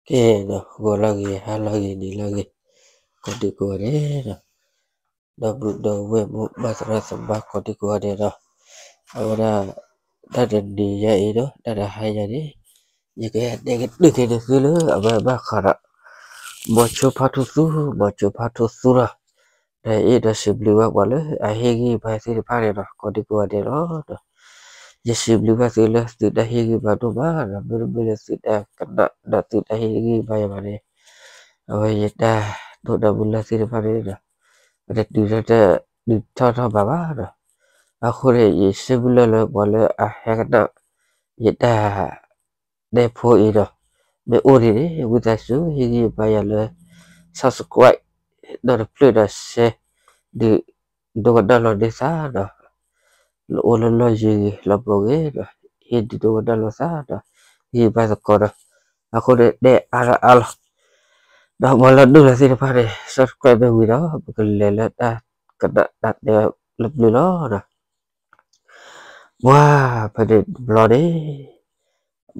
ကဲဒီး ဂီၤလၢအဂ့ၤ ဟါလၢအဂ့ၤ နံၤလၢအဂ့ၤ ကိးဒံကိးဂၤဒဲးဒီး ဒီပုၢ်ဒီဝဲၢ်မိၢ်ပၢ်သရၣ်သမါကိးဒံကိးဂၤဒဲးဒီး အဝဲဒၣ် တၢ်တနံၤညါအံၤဒီး တၢ်တဟါညါန့ၣ် ယကဟဲတဲကတုၢ်က့ၤနသုလၢအဝဲဘၣ်ဃးဒီး မိၤဆိဖါထူသူ မိၤဆိဖါထူသူလီၤ. ဒီးအံၤဒီးစံးဘျုးဘၣ်ပှၤလၢအဟ့ၣ်ဂံၢ်ဘါသ့ၣ်တဖၣ်န့ၣ်ဒီး ကိးဒံကိးဂၤဒဲးလီၤ. ယစံးဘျုးဘၣ်သုလၢသုတၢ်ဟ့ၣ်ဂံၢ်ဘါဒိၣ်မးဒီး မ့တမ့ၢ်လၢသုတၢ်ကနၣ်ဒီးသုတၢ်ဟ့ၣ်ဂံၢ်ဘါယၤဘၣ်န့ၣ် အဝဲယတၢ်ဒိၣ်တၢ်မုၢ်လၢ်သ့ၣ်တဖၣ်န့ၣ်ဒီး ပတတုၤထီၣ်တၢ် တုၤထီၣ်ထီၣ်ဘးဘၣ်ဒီး အဃိန့ၣ် ယစံးဘျုးလၢပှၤလၢအဟဲကနၣ် ယတၢ် တဲဖိအံၤဒီး မ့ၢ်အိၣ်ဒ်န့ၣ် ဝံသးစူၤဟ့ၣ်ဂံၢ်ဘါယၤလၢ subscribe နီတဖျၢၣ်ဒီး share ဒုးဒိကနၣ်လီၤန့ၢ်သးဒီး လၢအိၣ်လၢလီၢ်ယံၤဂ့ၤ လၢပျိၤဂ့ၤဒီး ဟ့ၣ်ဒုးဒိကနၣ်လီၤသးဒီး ဂံၢ်ဘါသကိးဒီး အဃိန့ၣ်တဲအါလီၤအါလီၤ ဒီးပှၤလၢဒိၣ်လၢသ့ၣ်တဖၣ်န့ၣ် subscribe မ့ၢ်ဝံၤဒီး ပကလဲၤလၢတၢ်ကနၣ်တၢ်တဲလၢပျၢၤလီၤဒီး ပှၤဖဲန့ၣ်တဘျီန့ၣ်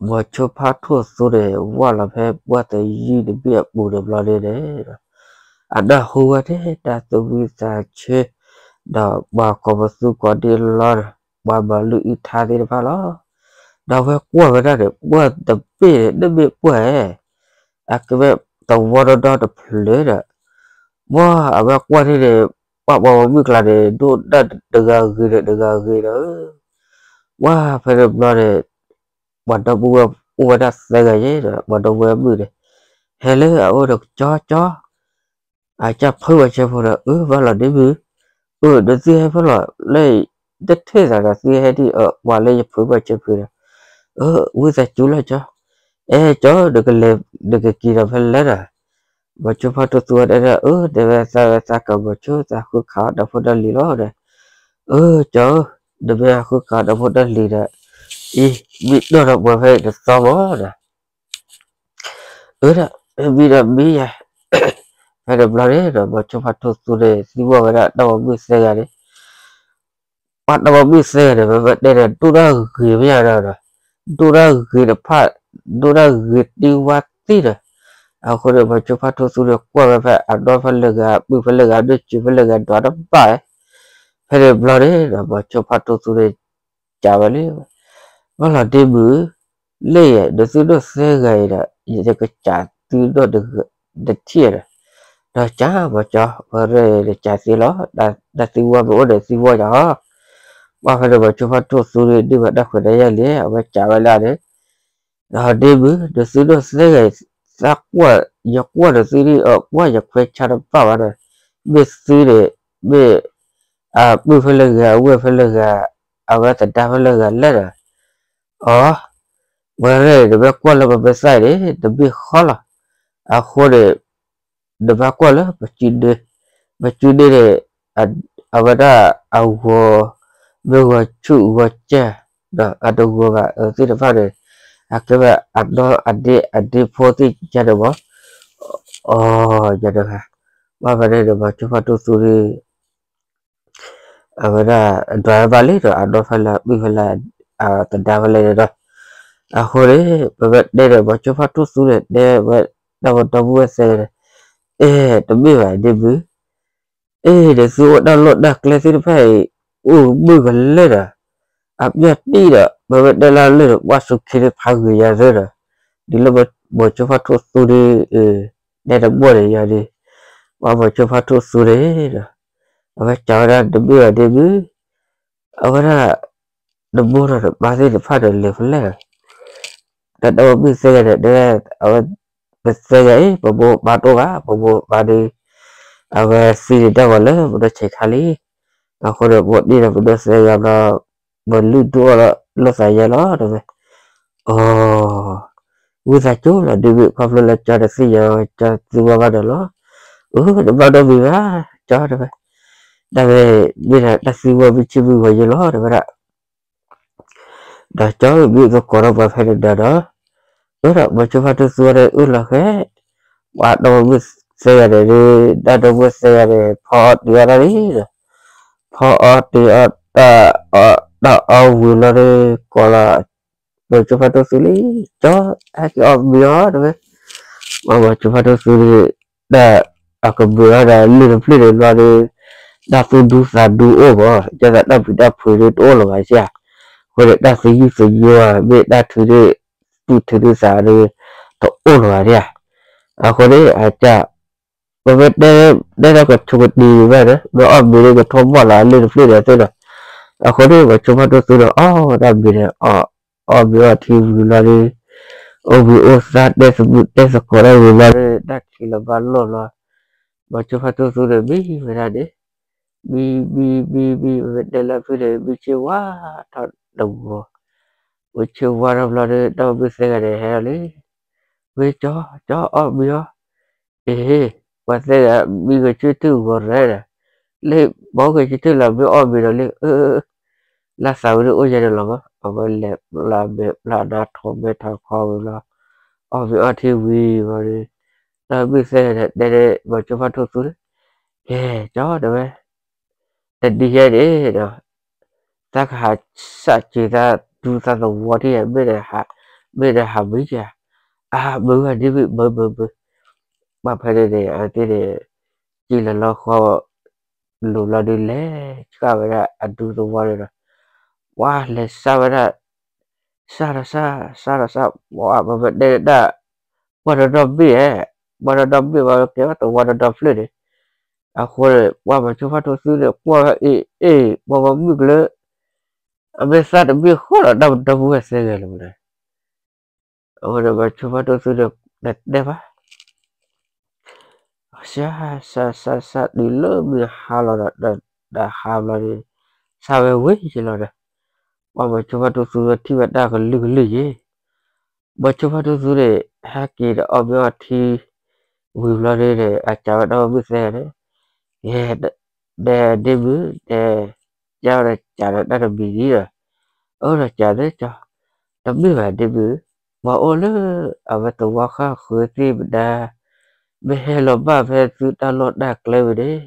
မိၤဆိဖါထူသူန့ၣ် ဝၢ်လီၤဖဲပှၢ်သယုၢ်တဘ့ၣ်အပူၤတဘျီန့ၣ်န့ၣ် အနၢ်ဟူဝဲထဲတၢ်သူၣ်ဝံသးဆၢ ဒီးပှၤကိးပသူကိးဒံလီၤဒီး ပှၤမၤလုၢ်အုၣ်ထါသ့ၣ်တဖၣ်လီၤ. ဒီးဝဲကွၢ်ဝဲဒၣ်န့ၣ် ပှၢ်တဘ့ၣ်န့ၣ် တမ့ၢ်ပှၢ်ဧဲ အကမ့ၢ်သဝီဒီဒီတဖျၢၣ်ဒီး ပှၢ်အဝဲကွၢ်န့ၣ်န့ၣ် ပှၢ်ပှၤမုၣ်ကျါန့ၣ် ဒိၣ်ဒၣ်တဂၤဂ့ၤဒီးတဂၤဂ့ၤဒီး ပှၢ်ဖဲန့ၣ်တဘျီန့ၣ် ပှၤဒီပုၢ်ဝဲၢ်အိၣ်ဝဲဒၣ်သၢဂၤယဲဒီး ပှၤဒီပုၢ်ဝဲၢ်မုၣ်န့ၣ် ဟဲလၢအအိၣ်ဒီး ကၠီကၠီ အကၢ်ဖုဘၣ်ဆၢဖိဒီး အၢ ဘၣ်လီၤဒ့မုၣ်, အၢ ဒီးသုဟဲဖဲလီၤလၢ တထံၣ်သးဒီးသုဟဲဒ်အပှၤလၢယဖုဘၣ်ဆၢဖိဒီး အၢ ဝံသးစူၤလီၤကၠီ, အဲ ကၠီ နကလဲၤ နကက့ၤဒီးဖဲလဲၣ်ဒီး မိၤဆိဖါထူသူဝဲတဲဒီး အၢ တဲဝဲသးဝဲသးကမိၤဆိသးဃုခးအီၣ်ဒီဖိဒီလံၤလီၤဒီး အၢ ကၠီဧၢ, နမ့ၢ်ဟးဃုခးအီၣ်ဒီဖိဒီလံၤဒီး အံၤ မံနီၢ်ဒီးပှဲၤဖဲတသီမးဒီး အၢ ဒီး မံဒီးမံယၤ, ဖဲန့ၣ်တဘျီန့ၣ်ဒီး မိၤဆိဖါထူသူန့ၣ် သံကွၢ်ဝဲဒၣ်တၢ်ပိာ်မုၣ်သၢဂၤန့ၣ် ပှၤတၢ်ပိာ်မုၣ်သၢဂၤန့ၣ် ပမ့ၢ်တဲန့ၣ် ဒိၣ်ဒၣ်ဂ့ၤမ့ၢ်ယါဒီး ဒိၣ်ဒၣ်ဂ့ၤတဖၣ် ဒိၣ်ဒၣ်ဂ့ၤတံၢ်ဝါသံဒီး အဃိန့ၣ် မိၤဆိဖါထူသူန့ၣ် ကွၢ်ဝဲဖဲအနီၢ်ဖဲလၢဂၤ ပုၢ်ဖဲလၢဂၤ ဒိၣ်စုဖဲလၢဂၤ ဒွးတဘၣ်ဝဲ, ဖဲန့ၣ်တဘျီန့ၣ်ဒီး မိၤဆိဖါထူသူန့ၣ် ကးဝဲလံ, ဘၣ်လီၤဒ့မုၣ်, လၢယဲ နသုဒိၣ်သၢဂၤအံၤဒီး ယကစးသုဒိၣ်တထံၣ်ဒီး, ဒီးကးမီၤကၠီ ပှၤရဲၣ်နကးသ့လီၤ, တၢ်သံဝီမ့ၢ်အိၣ်ဒီးသံဝီယၤဟီ, ပှၢ်ဖဲန့ၣ် မိၤဆိဖါထူသူန့ၣ် ဒုးမၤတၢ်ခွဲးတၢ်ယာ်လံ အဝဲကးဝဲလၢန့ၣ် ဒီးဒ့မုၣ် နသုဒိၣ်သၢဂၤအံၤ သးကွၢ် ယကွၢ်ဒီးသုဒ်အပှၢ်ယခွဲးဆါတဘၣ်ဘၣ်ဒီး, မ့ၢ်သုန့ၣ် မ့ၢ် အပုၢ်ဖဲလၢဂၤ အဝဲၢ်ဖဲလၢဂၤ အဝဲသဒါဖဲလၢဂၤလဲၣ်ဒီး, အီ ပှၤရဲၣ်န့ၣ် နမ့ၢ်ကွၢ်လၢပမ့ၢ်သၣ်အံၤန့ၣ် တမ့ၢ်ဃီလီၤ, အဃိန့ၣ် နဘၣ်ကွၢ်လၢပစုဒ့, ပစုဒ့န့ၣ် အဝဲဒၣ်အဂီၤ မ့ၢ်ဂီၤဆူၣ်ဂီၤစၢ် ဒီးအတဂီၤဘၣ် အသ့ၣ်တဖၣ်န့ၣ် အကဲဝဲအနီၢ်အဒ့အဒ့ဖိသ့ၣ်ညါန့ၣ်မး, အီ ယၤတဂၤ, ဘၣ်ဖဲန့ၣ်ဒီး မိၤဆိဖါထူသူန့ၣ် အဝဲဒၣ်ဒွးဝဲဘၣ်လံဒီး အနီၢ်ဖဲလၢ ပုၢ်ဖဲလၢ အသဒါဖဲလၢန့ၣ်ဒီး, အဃိန့ၣ် ပမ့ၢ်တဲဒီး မိၤဆိဖါထူသူန့ၣ် တဲဝဲ တၢ်ပဒီပုၢ်ဝဲၢ်သၢဂၤန့ၣ်, အဲ တမ့ၢ်ဘၣ်ဒ့မုၣ်, အဲ နသုအိၣ်တၢ်လီၢ်တၢ်ကျဲသ့ၣ်တဖၣ်အံၤ အိၣ်မုာ်ကလဲာ်ဒီး အပျၢ်တံၢ်ဒီး ပမ့ၢ်တဲလၢလၢဒီး ပှၢ်စူၤခ့န့ၣ်ဖးဂ့ၤယၤသၢဒီး, ဒ်လၢမိၤဆိဖါထူသူန့ၣ် တဲတဘီၣ်န့ၣ်ယၤန့ၣ်, ပှၤမိၤဆိဖါထူသူန့ၣ်ဒီး အဝဲကးဝဲဒၣ်တမ့ၢ်ဘၣ်ဒ့မုၣ်, အဝဲဒၣ် နမိၢ်ဒီးနပၢ်သ့ၣ်တဖၣ်ဒီးလဲၤဖဲလဲၣ်, ဒီးတၢ်ပိာ်မုၣ်သၢဂၤန့ၣ် တဲဝဲ အဝဲ ပသၢဂၤအံၤ ပမိၢ်ပၢ်တအိၣ်ဘၣ်, ပမိၢ်ပၢ်ဒီး အဝဲသံန့ၣ်တၢ်ဝဲလၢပဒိၣ်ဆံးခါလံ, အဃိန့ၣ် ပဒိၣ်ဒီးပဒိၣ်သၢဂၤဘျီ ပလုၢ်ဒိၣ်အီၣ်လီၤလိာ်သးယဲလီၤ တဲဝဲ, အီ ဝံသးစူၤလီၤ ဒ့မုၣ်ခီဖျိလၢကၠီတသ့ၣ်ညါ ကၠီသံဝီဘၣ်ဒီးလီၤ, အၢ တဘၣ်နီတမံၤဘၣ် ကၠီ တဲဝဲ, တၢ်မ့ၢ်မ့ၢ်ဒၣ်တၢ်သံဝီမ့ၢ်ဆ့မုၢ်ဂီၤယဲလီၤ တဲဝဲဒၣ် ဒီးကၠီမ့ၢ်သကိးဒီးပှၤဖဲန့ၣ်ဒီး, အၢ ဒီးမိၤဆိဖါထူသူန့ၣ်အၢၣ်လီၤဃဲ, ပှၤဒီပုၢ်ဝဲၢ်သၢဂၤန့ၣ်ဒီး တၢ်ဒီပုၢ်ဝဲၢ်သၢဂၤန့ၣ် ဖီအီၣ်တ့ၤအီၣ်တၢ်လံဒီး, ဖီအီၣ်တ့ၤအီၣ်တၢ်အီၣ် တၢ်အီၣ်ဝံၤလီၤဒီး ကိးလီၤ မိၤဆိဖါထူသူလံ, ကၠီ ဟဲက့ၤအီၣ်မ့ၤအီၤ တဲဝဲ, ပှၤမၤဆိဖးထူသူန့ၣ် တၢ်အကမုာ်အီၤဒီးလ့ၣ်တဖျၢၣ်န့ၣ်ဘျီဒီး တၢ်သူၣ်ဒူသးဒူအိၣ်မး, ဒ်သိးတၢ်ပျံၤတၢ်ဖုးဒၣ်တအိၣ်လၢၤဘၣ်ဧါ, အဃိန့ၣ် တၢ်သယုၢ်သညိဧါ မ့ၢ်တၢ်ထုးန့ၢ်သူၣ်ထုးန့ၢ်သးဒီး တအိၣ်လၢၤဘၣ်ဧါ, အဃိန့ၣ် အက ပမ့ၢ်တဲဒီးကဆိကတံၤဘၣ်န့ၣ် မ့ၢ်အီၣ်မ့ၤန့ၣ် ကထိၣ်ဘီၣ်လီၤအလ့ၣ်တဖျၢၣ်န့ၣ်သ့ၣ်ဒီး, အဃိန့ၣ် ပှၤဆိဖးထူသူန့ၣ် အီၣ်ဝဲဒၣ်မ့ၤန့ၣ် အီၣ်မ့ၤအီထံဝံၤလီၤဒီး အိၣ်ဘှံးအိၣ်သါ တဲသကိးတၢ်ဝံၤလီၤဒီး တၢ်ခံးလီၤဘၣ်လီၢ်လီၤ, ပှၤဆိဖးထူသူန့ၣ် မံဝဲဒၣ်န့ၣ်, မံ မံ မံ မံ ပမ့ၢ်တဲလၢဖုန့ၣ် မံဆ့ၣ်ဝါထီၣ်တဂီၤ, မ့ၢ်ဆ့ၣ်ဝါထီၣ်ဘျီဒီး တၢ်အိၣ်ဘှံးသဲဂၤန့ၣ် ဟဲလီၤလံ, ဝဲကၠီ ကၠီအီၣ်မ့ၤအီၤ အ့ ပှၤသဲဂၤ မံကဆၢထၢၣ်ဂီၤရဲဒီး လၢဘီကဆၢထၢၣ်လီၤ မ့ၢ်အီၣ်မ့ၤဒီးလံ, လၢသးဝံၤဒၣ်အိၣ်ယဲန့ၣ်လီၤမး, အဝဲလဲၤပျၢ်မဲာ်ပျၢ်နါထီၣ်မဲာ်ထီၣ်ခီဝံၤလီၤ, အီၣ်မ့ၤအီထံဝံၤဝံၤဒီး တၢ်ဘုၣ်သဲဂၤန့ၣ် တဲန့ၣ် ပှၤဆိဖးထူသူန့ၣ်, ကဲ ကၠီတဲဝဲ တနံၤညါန့ၣ်ဒီး သးကဟးစၢ်စၢၤသးဒူသးသဝီထံၣ်ဧါ, မ့ၢ်ဒီးဟးမံဧါ, အမုာ်ဝဲဒ်မုာ် မုာ်မုာ်မုာ်, ပှၤဖဲန့ၣ်န့ၣ် အဝဲသ့ၣ်န့ၣ် စံၣ်လီၤလၢဃီ လူၤဘျီဒုးလဲၤဆှၢဝဲဒၣ်အဒူသဝီန့ၣ်ဒီး ပှၤလဲၤစၢ်ဝဲဒၣ် စၢ်ဒီးစၢ် စၢ်ဒီးစၢ် ပှၤတဲဒၣ် ပှၢ်ဒီဒီမ့ၢ်ဧါ, ပှၢ်ဒီဒီမ့ၢ်ဘၣ်ကဲဝဲသဝီဒီဒီဖျၢၣ်န့ၣ်, အဃိန့ၣ် ပှၤမၤဆိဖးထူသူန့ၣ် ကွၢ်ဝဲအ့ၣ်အ့ၣ် ပှၤမၤမုၢ်ကလၢ အမ့ၢ်သၣ်တမ့ၢ်ဃီဒီး တၢ်မုၢ်တၢ်ဘုၣ်ဝဲသဲဂဲၤလီၤမး, အဃိန့ၣ် ပှၤဆိဖးထူသူန့ၣ် တတဲဘၣ် စၢ် စၢ် စၢ် စၢ် တုၤလၢမုၢ်ဟါလီၤဒီး တဟါဘျီန့ၣ် စၢ်ဝဲဝံၤယံၤလီၤဒီး ပှၤမၤဆိဖးထူသူထံၣ်ဝဲတၢ်ကလုာ်ကလုာ်ယံၤ, မၤဆိဖးထူသူန့ၣ် ဟဲက့ၤဒီးအီၣ်မ့ၤအီထံ ဝံၤဘျီန့ၣ် အစံးဝဲတၢ်အိၣ်ဘှံးသဲဂၤန့ၣ်, ယဲ ဒီးဒ့မုၣ် တဲ ကၢ်ဝဲဒီးစံးဒီးတၢ်တမံၤဒ်ဒီး, အၢဒီးစံးသ့ၣ်ကၠီ, တမ့ၢ်ဘၣ်ဒ့မုၣ်, ပှၤအိၣ်လၢအဝဲသဝီဃၣ်ဃၢၤသ့ၣ်မတၤ မ့ၢ်ဟဲလီၤဘၣ်ဖဲသုတၢ်လီၢ်တၢ်ကျဲဝဲန့ၣ်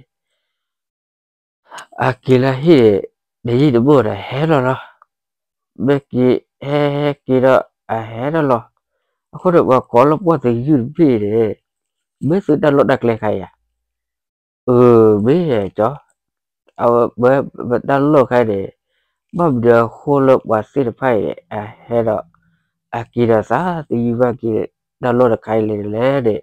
အက့ၤလၢဟံၣ်န့ၣ် တယံာ်တမီၢ်ဒီးဟဲလီၤလီၤ, မ့ၢ်က့ၤဟဲဟဲက့ၤဒီးအဟဲဒီးလီၤ, အဃိန့ၣ် ပှၤကိးလၢပှၢ်သယုၢ်တဘ့ၣ်န့ၣ် မ့ၢ်သုတၢ်လီၢ်တၢ်ကျဲခါဧါ, အၢ မ့ၢ်ကၠီ, အဝဲပတၢ်လီၢ်ခါန့ၣ် ဘၣ်မနုၤအဃိလၢပှၤသ့ၣ်တဖၣ်အံၤ အဟဲဒီး အက့ၤဒီးသးသယုၢ်ဘၣ်က့ၤတၢ်လီၢ်တခါအံၤလဲၣ်လဲၣ်န့ၣ်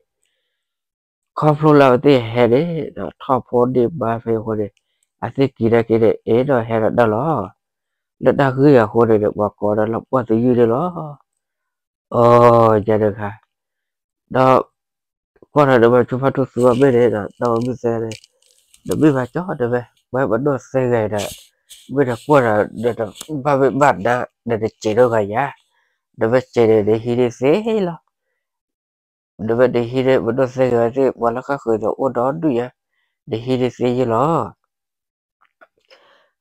ခီဖျိလၢအဝဲသ့ၣ်ဟဲန့ၣ် ထီၣ်ဖိန့ၢ်ဘါဖဲအဃိန့ၣ် အသ့ၣ်က့ၤဒၣ်က့ၤန့ၣ် အဲၣ်ဒိးဟဲဒီးတၢ်လီၢ်, လၢတၢ်ဂ့ၢ်အဃိန့ၣ် ပှၤကိးဒၣ်လၢပှၢ်သယုၢ်န့ၣ်လီၤ. အီ ယၤတခါ, ဒီး ကွၢ်ဒီးနမၤဆိဖးထူသူအမဲာ်န့ၣ်ဒီး တၢ်အိၣ်ဘှံးသဲဂၤန့ၣ် နမ့ၢ်ဘၣ်ကၠီတဲဝဲ ပှၤပနီၢ်သဲဂၤအံၤဒီး မ့ၢ်တကွၢ်ဒီး နတဘၣ်မ့ၢ်ဘၣ်နါ နတစဲးဒိၣ်ဂၤယၤ, နမ့ၢ်စဲးန့ၣ် နဟံးန့ၢ်သ့လီၤ. နမ့ၢ်တဟံးန့ၢ်ပနီၢ်သဲဂၤသ့ၣ် ပှၤလၢဃၣ်ဃၢၤဒီးအိၣ်ဒီဒူၣ်ညါ, နဟံးန့ၢ်သ့ယ့ၢ်လီၤ.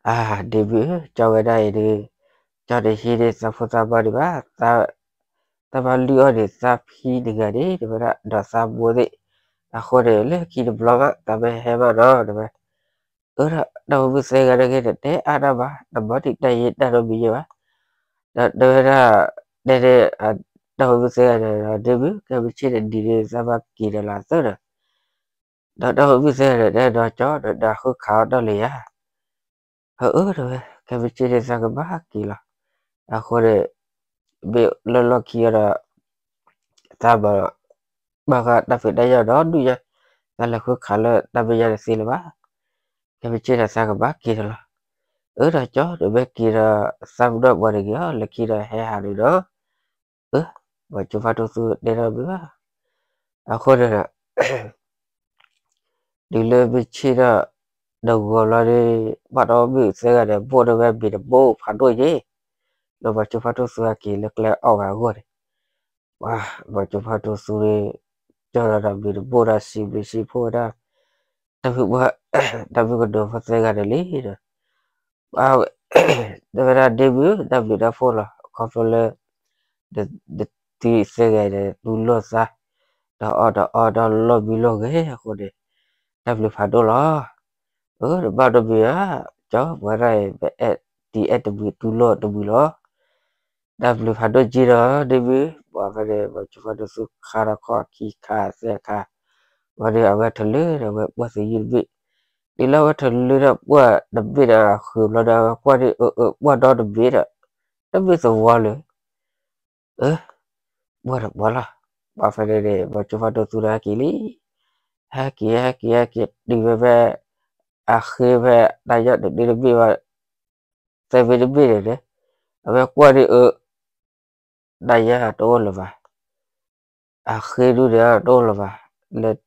အါ ဒ့မုၣ်ဧၢ ကၠီဝဲဒၣ်အံၤဒီး ကၠီတဟံးန့ၢ်သးဖိသးမါဒံးဘၣ်, သးဘၣ်လုၢ်အီၣ်န့ၣ် သးဖံတဂၤန့ၣ် တဲဝဲဒၣ် ဒီးသးမိၢ်သ့ၣ်, အဃိန့ၣ် လၢခံတဘျီဘၣ် သးမ့ၢ်ဟဲဘၣ်ဒီး တဲဝဲ, အၢ ဒီးတၢ်အိၣ်ဘှံးသဲဂၤန့ၣ်ဂ့ၤ တတဲအါတၢ်ဘၣ်, တမၤတံာ်တာ်ယံာ်တၢ်နီတမံၤယဲၢ်ဘၣ်. ဒီးတဲဝဲဒၣ် တဲန့ၣ် တၢ်အိၣ်ဘှံးသဲဂၤန့ၣ်ဒီး ဒ့မုၣ် ခဲမုၢ်ဆ့ၣ်န့ၣ် ဒ်န့ၣ်သးဘၣ်က့ၤဒီးလီၤသၢဒီး ဒီးတၢ်အိၣ်ဘှံးသဲဂၤန့ၣ် တဲဒီးကၠီဒီး နဃုခးအီၣ်တၢ်လၢယၤ, အၢ တဲဝဲ ခဲမုၢ်ဆ့ၣ်န့ၣ် သးကဘၣ်က့ၤလီၤ. အဃိန့ၣ် မ့ၢ်လၢလီၢ်ခံအံၤဒီး သးမၤ ဘၣ်ဃးတၢ်ဖံးတၢ်ညၣ်ဒီဒူၣ်ညါ, သးလဲၤဃုခးလၢတၢ်မဲာ်ညါတသ့လၢၤဘၣ်. ခဲမုၢ်ဆ့ၣ်ဒီးသးကဘၣ်က့ၤဒီးလီၤ. အၢ ဒီးကၠီ နမ့ၢ်က့ၤဒီး သးပနီၣ်ပှၤတဂ့ၤအီၤ လၢခံဒီးဟဲဟးန့ၣ်ဒီး အၢ ပှၤကၠိဖးဒိၣ်သူတဲတၢ်မ့ၢ်ဘၣ်. အဃိန့ၣ်ဒီး တုၤလၢမုၢ်ဆ့ၣ်ထီၣ် တဂီၤလီၤန့ၣ် ဘၣ်တၢ်အိၣ်ဘှံးသဲဂၤန့ၣ် ဘိၣ်ဒီးဝဲမ့ၤတဘိဖးဒိၣ်ယ့ၣ်, လၢပှၤကၠိဖးဒိၣ်သူအက့ၤလၢကျဲအီၣ်ဝဲအဂီၢ်န့ၣ်, ပှၤ ပှၤကၠိဖးဒိၣ်သူန့ၣ် ကၠီဒီးတၢ်မ့ၤတဘိဒီးစံးဘျုးစံးဖှိၣ်ဝဲဒၣ် တၢ်မုၣ်ပှၢ် တၢ်မုၣ်ကနီၤဖိသဲဂၤန့ၣ်လံဒီး တဲဝဲဒၣ်ဒ့မုၣ် တၢ်ဘျုးတၢ်ဖှိၣ်လီၤ. ခီဖျိလၢ နသုသဲဂၤန့ၣ် တူၢ်လိာ်သး ဒီးအီၣ်ဒီးအီဒီးလီၢ်မံလီၢ်ဂဲၤအဃိန့ၣ် တၢ်ဘျုးဖးဒိၣ်လီၤ. အၢ တဘၣ်တမုာ်ဧါ, ကၠီ ပဝဲဒၣ်အံၤ ပအဲၣ်တံၤအဲၣ်တမုာ်တူၢ်လိာ်တမုာ်လီၤ. တၢ်ဘျုးဖးဒိၣ်က့ဒီး ဒ့မုၣ် ပှၤဖဲန့ၣ် ပှၤကၠိဖးဒိၣ်သူခါထီၣ်ခီၣ်ခံခါသဲခါ, ဘျီဒီးအဝဲထလၢဒီးအဝဲပှၢ်သယုၢ်တဘ့ၣ်, တုၤလၢအဝဲထလၢဒီးပှၢ်တဘ့ၣ်ဒီးအဃုာ်ဘျီဒီး အဝဲကွၢ်ဒံးအၢ အၢ ပှၢ်ဒီးတဘ့ၣ်ဒီး တဘ့ၣ်သဝီလၢ အၢ ပှၢ်တပှၢ်လီၤ. ပှၤဖဲန့ၣ်န့ၣ် ပှၤကၠိဖးဒိၣ်သူန့ၣ်ဟဲက့ၤလံ, ဟဲက့ၤ ဟဲက့ၤ ဟဲက့ၤ တုၤဖဲဖဲ အဃ့ဖဲ တၢ်ညၣ်တဒုတဘ့ၣ်ဘၣ်, သၢဘ့ၣ်တဘ့ၣ်န့ၣ်န့ၣ်, အဝဲကွၢ်ဒံးအၢ တၢ်ညၣ်တအိၣ်လၢၤဘၣ်, အဃ့ဒုန့ၣ်တအိၣ်လၢၤဘၣ်, လၢ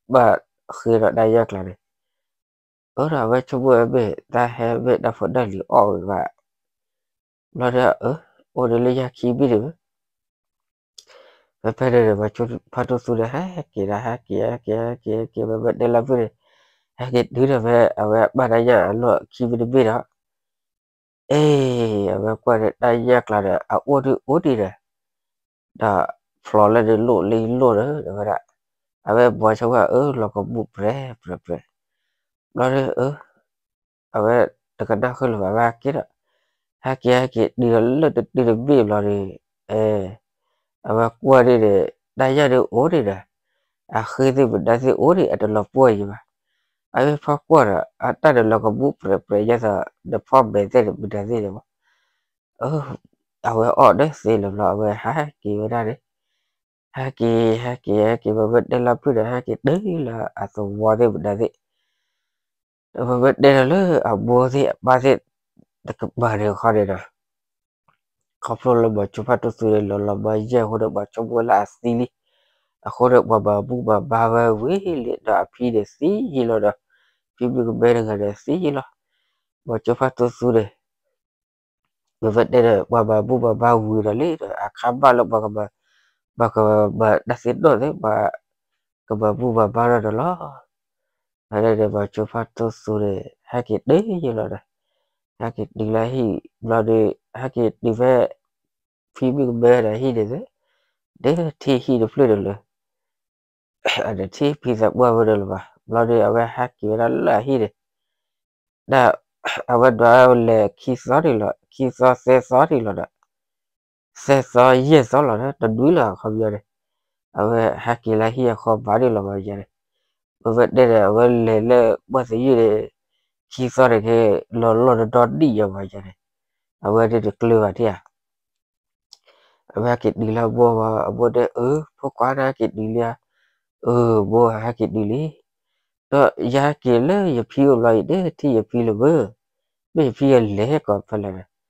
ဘၣ်ဃ့ဒီးတၢ်ညၣ်ကျါန့ၣ်, အၢဒီးအဝဲဆိကမိၣ်ဝဲမ့ၢ် တၢ်ဟဲမ့ၢ်တၢ်ဖိတၢ်လံၤအီၣ်ဝဲဘၣ်, ဘျီဒီးအၢ အိၣ်ဒ်လၢညၣ်ခံဘ့ၣ်န့ၣ်မ့ၢ် ဖဲဖဲန့ၣ်န့ၣ် ပှၤကၠိဖးဒိၣ်သူန့ၣ် ဟဲက့ၤဒီး ဟဲက့ၤ ဟဲက့ၤ ဟဲက့ၤ ဟဲက့ၤ ဖဲဖဲတဲလီၤဖုၣ်န့ၣ်, ဟဲက့ၤတုၤဒီးဖဲအဝဲအပၢ်တၢ်ညၣ်အလီၢ်ခံဘ့ၣ်တဘ့ၣ်ဒီး, အ့ အဝဲကွၢ်ဒီးတၢ်ညၣ်ကျါဒီး အအိၣ်ဒုးအိၣ်ဒံးဒီး ဒီးဖျိးလၢန့ၣ်လိၣ်လၢယလိၣ်ဒီး ဝဲဒၣ်, အဝဲဘီဆိဝဲအၢ လီၤကဘူၣ်ပြဲၤပြဲၤပြဲၤ, ဘျီဒီးအၢ အဝဲတကနၣ်ဃုာ်လၢၤဘၣ် အဝဲဟဲက့ၤဒီး, ဟဲက့ၤ ဟဲက့ၤတုၤဒီးလၢတတုၤတဘ့ၣ်ဘျီဒီး, အဝဲကွၢ်ဒံးဒီး တၢ်ညၣ်ဒုးအိၣ်ဒံးဒီး, အဃ့သ့ၣ်မနုၤသ့ၣ်အိၣ်ဒံး အတလီၤပှီၢ်ယံၤဘၣ်, အဝဲဖီကွၢ်ဒီး အတၢ်န့ၣ်လီၤကဘူၣ်ပြဲၤပြဲၤ ယဲသိး နဖီၣ်မဲာ်သ့ၣ်န့ၣ် မနုၤသ့ၣ်န့ၣ်မး အဝဲအီၣ်ဒီးသ့လၢၤဘျီ အဝဲဟဲက့ၤဝဲဒၣ်န့ၣ်, ဟဲက့ၤ ဟဲက့ၤ ဟဲက့ၤ ပမ့ၢ်တဲလီၤဖုၣ်ဒီး ဟဲက့ၤတုၤလၢအသဝီသ့ၣ်မနုၤသ့ၣ်, ဒီးပမ့ၢ်တဲဒီးလၢအမိၢ်သ့ၣ်အပၢ်သ့ၣ် တကပၤန့ၣ်ခီန့ၣ်ဒီး ခီဖျိလၢပှၤကၠိဖးဒိၣ်သူန့ၣ် လီၤလီၤမၢယဲၢ်အဃိဒီး ပှၤဆိကမိၣ်ဝဲလၢအသံလံ, အဃိဒီးပှၤဘၣ်မူဘၣ်ဘါဝဲဝံၤလံ ဒီးအဖံန့ၣ်သံယံာ်လီၤဒီး ဖံမုၣ်ကမဲတဂၤန့ၣ်သံယံာ်လီၤ, ပှၤကၠိဖးဒိၣ်သူန့ၣ် ပမ့ၢ်တဲဒီး ပှၤဘၣ်မူဘၣ်ဘါဝံၤဒီးလံဒီး အခါဘၣ်လၢပှၤကဘၣ်, ပှၤကဘၣ်တၢ်သ့ၣ်နီၣ်သ့ၣ် ပှၤကဘၣ်မူဘၣ်ဘါထီၣ်ဒီးလီၤ. ဖဲန့ၣ်ဒီး ပှၤကၠိဖးဒိၣ်သူန့ၣ် ဟဲက့ၤတုၤယံာ်လီၤဒီး ဟဲက့ၤတုၤလၢဟံၣ်ဘျီဒီး ဟဲက့ၤတုၤဖဲ ဖံမုၣ်ကမဲဒီးဟံၣ်န့ၣ်သ့, ဒဲထံၣ်ဟံၣ်တဖျၢၣ်ဒီးလၢ အတထံၣ်ဖံသးပှၢ်ဝဲဒီးလၢၤဘၣ်. ဘျီဒီး အဝဲဟဲက့ၤဝဲဒၣ်လၢအဟံၣ်န့ၣ်, ဒီးအဝဲဒွးလဲၤခံသီန့ၣ်လီၤ, ခံသီသၢသီန့ၣ်လီၤဒီး သၢသီယဲၢ်သီလီၤဒီး တနွံလီၤအခီပညီန့ၣ်, အဝဲဟဲက့ၤလၢဟံၣ်အဃီဘၣ်န့ၣ်လီၤမးယၤန့ၣ်, ပမ့ၢ်တဲဒီး အဝဲလဲၤလၢပှၢ်သယုၢ်န့ၣ် ခံသီန့ၣ်က့ လီၤလီၢ်တဒီဒံၣ်ယၤမးယၤန့ၣ်, အဝဲဒၣ်တကျၢၤဘၣ်ထံၣ်ဧါ အဝဲဟဲက့ၤတုၤလၢအမိၢ်မး, အမိၢ်တဲ အၢ ဖိခွါ နဟဲက့ၤတုၤလံဧါ. အၢ မိၢ် ဟဲက့ၤတုၤလံ. ဒီးယဟဲက့ၤလၢယဖံအိၣ်ဘျီအံၤ ဒဲထံၣ်ယဖံလၢၤဘၣ်, မ့ၢ်ယဖံယလဲၤကိးဖဲလဲၣ်ဒီ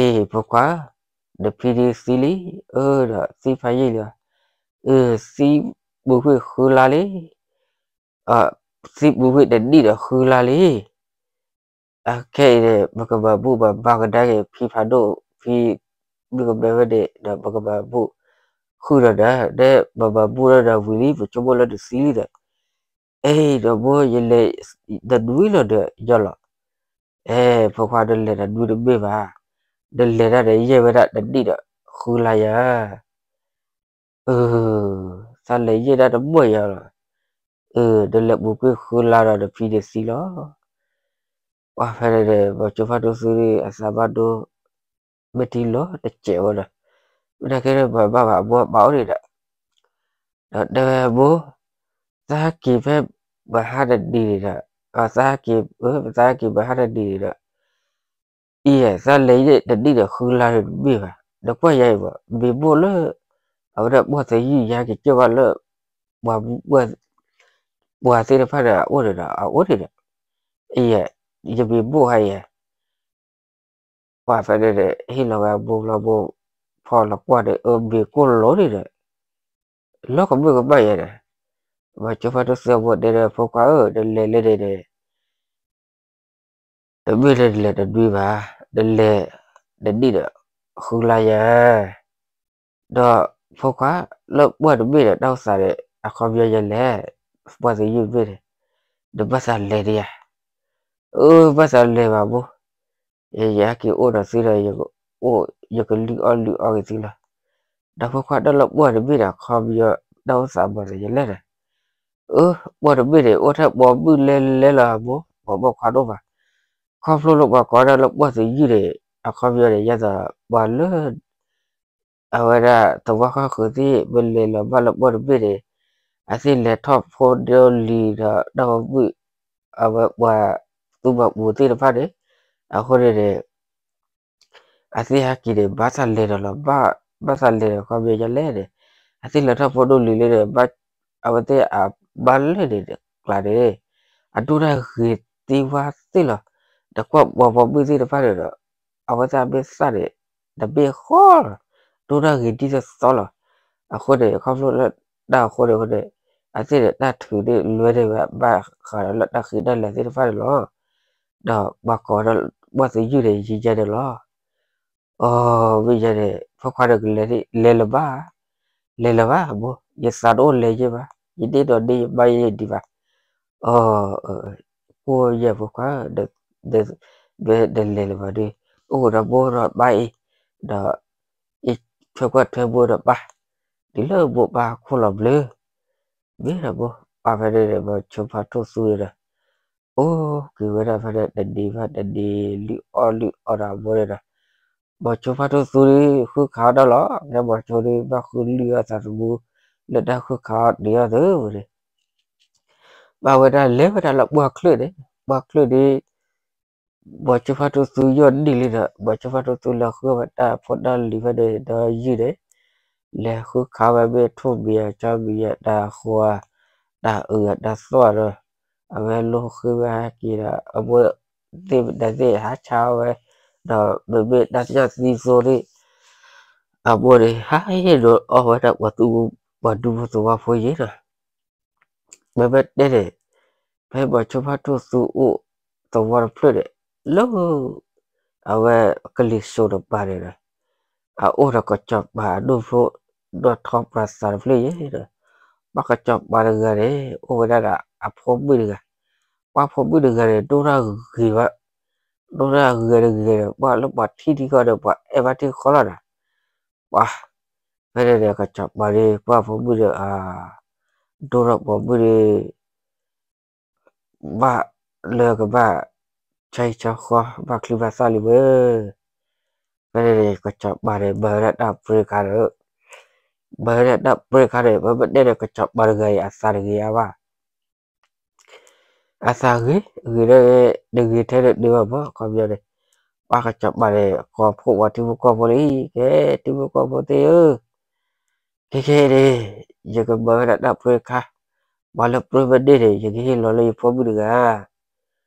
း, အ့ ဖိခွါ, နဖံဒုးသံလံ. အၢ ဒီးသံဖးယံာ်လံဧါ. အၢ သံပူၤကွံာ်ဃုလါလံ. သံပူၤကွံာ်တနံၣ်ဒီးဃုလါလံ. အခဲအံၤန့ၣ် ပကဘၣ်ဘူၣ်ဘၣ်ဘါကဒါက့ၤ ဖံဖးဒိၣ် ဖံမုၣ်ကမဲဝဲန့ၣ်ဒီး ပကဘၣ်ဘူၣ်ဃုာ်ဒီးနၤ, နဘၣ်ဘၣ်ဘူၣ်ဒီးနၤဝံၤလံ ပဆိကမိၣ်လၢနသံလံဒီး, အဲ ဒီးမိၢ် ယလဲၤတနွံလီၤဒီးညီလီၤ. အဲ ဖိခွါ နလဲၤတနွံတမ့ၢ်ဘၣ်, နလဲၤတၢ်ဒီးယဲၢ်ဝဲဒၣ်တနံၣ်ဒီးဃုလါယၤ. အၢ သးလဲၤယဲၢ်ဒၣ်တမ့ၢ်ယၤလီၤ. အၢ နလဲၤပူၤကွံာ်ဃုလါဒီးနဖံန့ၣ်သံလီၤ. ပှၤဖဲန့ၣ်ဒီး ပှၤကၠိဖးဒိၣ်သူန့ၣ် အသးဘၣ်ဒိ မ့ၢ်ထံလီၤတစဲးဝဲဒီး, မ့ၢ်တၢ်ကဲထီၣ်ပှၤဘၣ်ဘၣ်အမိၢ်အပၢ်အိၣ်န့ၣ်ဒီး, ဒီးတဲဝဲမိၢ်, သးဟဲက့ၤဖဲမဟါတနံၤန့ၣ်ဒီး, သးဟဲက့ၤ, သးဟဲက့ၤမဟါတနံၤန့ၣ်ဒီး အံၤ သးလဲၤယဲၢ်တနံၣ်ဒီးဃုလါန့ၣ်တမ့ၢ်ဘၣ်, နကွၢ်ယၤအံၤမး မ့ၢ်မိၢ်လၢ အဝဲဒၣ်ပှၢ်သယုၢ်ယၤက့ၤကၢၢ်ဘၣ်လၢ ပှၤ ပှၤသ့ၣ်တဖၣ်န့ၣ်အအိၣ်န့ၣ်ဒီး အအိၣ်န့ၣ်ဒီး, အံၤ ယမ့ၢ်မိၢ်ဟါယၤ, ပှၤဖဲန့ၣ်ဒီး ဟ့ၣ်လီၤဝဲအမိၢ်လီၤမိၢ်, ဖီၣ်လီၤကွၢ်ဒီး အၢ မ့ၢ်ကိၣ်လိၤန့ၣ်ဒီး လီၤကမၢၢ်ကမၣ်ယၤဒီး, ပှၤကၠိဖးဒိၣ်သူအမိၢ်တဲဒီး ဖိခွါဧၢ, နလဲၤလၢန့ၣ်ဒီး တမ့ၢ်လၢနလဲၤတနွံဘၣ်, နလဲၤတနံၣ်ဒီးဃုလါယၤ. ဒီးဖိခွါ လၢပှၢ်တဘ့ၣ်ဒီးတၢ်အိၣ်သးဒီး အခီပညီယလဲၣ်, ပှၢ်သယုၢ်တဘ့ၣ်န့ၣ်, နဘၣ်သးလဲၤဒံးဧါ. အၢ ဘၣ်သးလဲၤဘၣ်မိၢ်, ယဟဲက့ၤအိၣ်ဒီးသုဒီး ယကလုၢ်အီၣ်လုၢ်အီက့ၤသုလီၤ. ဒီးဖိခွါ တၢ်လၢပှၢ်တဘ့ၣ်ဒီး အခီပညီတၢ်အိၣ်သးမၤသးယလဲၣ်ဒီး, အၢ ပှၢ်တဘ့ၣ်န့ၣ် အိၣ်ထဲပိာ်မုၣ်လဲလဲလီၤမိၢ်, ပိာ်မုၣ်ခွါဒိၣ်မး, ခီဖျိလၢပှၤကိးဒၣ်လၢပှၢ်သယုၢ်န့ၣ် အခီပညီန့ၣ် ယဲသိးပှၤလၢ အဝဲဒၣ်သဝီဃၣ်ဃုာ်သ့ၣ် မ့ၢ်လဲၤလီၤဘၣ်လၢဘီၣ်တဘ့ၣ်န့ၣ် အသ့ၣ်လဲၤထီၣ်ဖိဒိၣ်လံၤဒီးတၢ်ဝဲဘုၣ် အဝဲပှၤသူၣ်ဘၣ်ပူၤသ့ၣ်တဖၣ်န့ၣ် အဃိန့ၣ်န့ၣ် အသ့ၣ်ဟဲက့ၤန့ၣ် ဘၣ်သးလဲၤဒီးလီၤ ဘၣ်သးလဲၤဒီးခီပညီလဲၣ်န့ၣ် အသ့ၣ်လဲၤထီၣ်ဖိဒိၣ်လံၤလၢန့ၣ် အဝဲသ့ၣ်အဘၣ်လၢန့ၣ်ကျါန့ၣ် အဒိၣ်တၢ်ဂ့ၤသ့ဝါသ့ၣ်လီၤ. ဒီးကွၢ်ပှၤဘီဘုၣ်သ့ၣ်တဖၣ်န့ၣ်ဒီး အဝဲသ့ၣ်အမ့ၢ်သၣ်န့ၣ် တဘ့ၣ်ဃီလီၤ. ဒိၣ်တၢ်ဂ့ၤဒ်သိးသိးလီၤ. အဃိန့ၣ် ခီဖျိလၢတၢ်အဃိန့ၣ်အဃိန့ၣ် အသ့ၣ်န့ၣ်တၢ်ထုးန့ၢ်လွဲန့ၢ်ဝဲဘၣ်ဃးဒီးလၢတၢ်ဃံတၢ်လၤသ့ၣ်တဖၣ်န့ၣ်လီၤ. ဒီးပှၤကိးဒီး ပှၤသယုၢ်န့ၣ် ယံၤယဲန့ၣ်လီၤ. အိ မ့ၢ်ယဲန့ၣ် ဖိခွါဒီးကလဲၤ လဲၤလၢၤဘၣ်, လဲၤလၢၤဘၣ်ဘိ, ယသးတအိၣ်လဲၤယဲဘၣ်, ယဒ့ၣ်ဒီးဒ့ၣ်ယဘါယဲဒံးဘၣ်. အိ ကိၢ်ယဲၢ်ဖိခွါ, မ့ၢ်နလဲၤလၢၤဘၣ်ဒီး အိၣ်ဒီးဘိဒီးဘါအံၤ, ဒီး အံၤထွဲကွၢ်ထွဲဘိဒီးဘါ, တုၤလၢဘိဘါခိၣ်လီၤဘျၢ မ့ၢ်ဒီးဘိ, ပာ်ဖဲန့ၣ်ဒီး ဘီဆိဖါထိၣ်သူန့ၣ်ဒီး အိၣ်က့ၤဝဲဒၣ်ဖဲန့ၣ် တနံၤဘၣ်တနံၤ လုၢ်အီၣ်လုၢ်အီဒီးအမိၢ်န့ၣ်ဒီး ဘီဆိဖါထိၣ်သူဒီး ဃုခးအီၣ်တၢ်လီၤ. ဖဲဘီဆိဒီး ဘၣ်ဃုလုၢ်အီၣ်သးသမူ လၢတၢ်ဃုခးအီၣ်ဒံးအီၣ်သ့ဝဲန့ၣ် ဘၣ်ဝဲဒၣ်လဲၤဝဲဒၣ်လၢပှၢ်ချၢၣ်န့ၣ်, ပှၢ်ချၢၣ်ဒီး ဘီဆိဖါထိၣ်သူယီၢ်နံၣ်လံဒီး ဘီဆိဖါထိၣ်သူလဲၤဃုဝဲတၢ်ဖိတၢ်လံၤဖဲန့ၣ်ဒီးယုၢ်န့ၣ်, လဲၤဃုခးဝဲမ့ၢ်ထိၣ်မံၤအကၠီမံၤအတၢ်ဃိ တၢ်အုးအတၢ်သီၣ်ဒီး အဝဲလိဃ့ဝဲဟဲက့ၤဒီး အမိၢ်သ့ၣ်မတၤသ့ၣ်ဟးဆါဝဲ, ဒီးမ့မ့ၢ်တၢ်သ့ၣ်ညါသံသိန့ၣ် အမိၢ်န့ၣ် ဟးဟ့ၣ်ဒိးအီၣ်ဝဲဒၣ်ပှၤသူ ပှၤဒူဖိသဝီဖိယဲဒီး မ့မ့ၢ်တဲန့ၣ် ဖဲဘီဆိဖါထိၣ်သူအိၣ်သဝီတဖျၢၣ်န့ၣ် လၢ အဝဲကလံၤစိးတပၤန့ၣ်ဒီး အအိၣ်ဒီးကစီၤပၤအဒိၣ်ဖိ ဒီးထီပှၤသးတဖျၢၣ်ယဲဒီး ဘၣ်ကစီၤပၤတဂၤန့ၣ် အိၣ်ဝဲဒၣ်ဒီးအဖိမုၣ်တဂၤ, ပှၤဖိမုၣ်တဂၤန့ၣ် ဒိၣ်တၢ်ဂ့ၤဘၣ်, ဒိၣ်တၢ်ဂ့ၤတဂ့ၤဒီး ပှၤလၢပှၤထံၣ်ထံၣ်ဃီဒီး ပှၤအဲၣ်ဘၣ်ထံၣ်ဃီလီၤဒီး ပှၤ ဖဲန့ၣ်န့ၣ် ကစီၤပၤန့ၣ် ကွၢ်ဖိမုၣ်ဒီး ဒိၣ်ထီၣ်ပိာ်မုၣ်န့ၣ် ဘၣ်လၢကဘၣ် ဆၢဟံၣ်ဆၢဃီ ဘၣ်ချံဘၣ်သၣ်လံဝဲ, ဖဲန့ၣ်န့ၣ် ကစီၤပၤန့ၣ် မၤဝဲဒၣ်တၢ်ပြ့ခါဒီး မၤဝဲဒၣ်တၢ်ပြ့ခါန့ၣ် မ့မ့ၢ်တဲန့ၣ် ကစီၤပၤတဂၤအံၤ အသးတဂ့ၤအါဘၣ် အသးဂ့ၤ ဂ့ၤဒီး တဂ့ၤထဲန့ၣ်ဒုးဘၣ်မး ခီပညီန့ၣ် ပှၤကစီၤပၤန့ၣ် ကိးဖှိၣ်ပှၤထံဖိကီၢ်ဖိလံ ကဲထံဖိကီၢ်ဖိသ့ၣ်ဧၢ, ခဲခဲအံၤန့ၣ် ယကမၤဝဲဒၣ်တၢ်ပြ့ခါ, ပှၤလၢပြ့မ့ၢ်န့ၢ်န့ၣ် ယကဟ့ၣ်လီၤလၢယဖိမုၣ်တဂၤ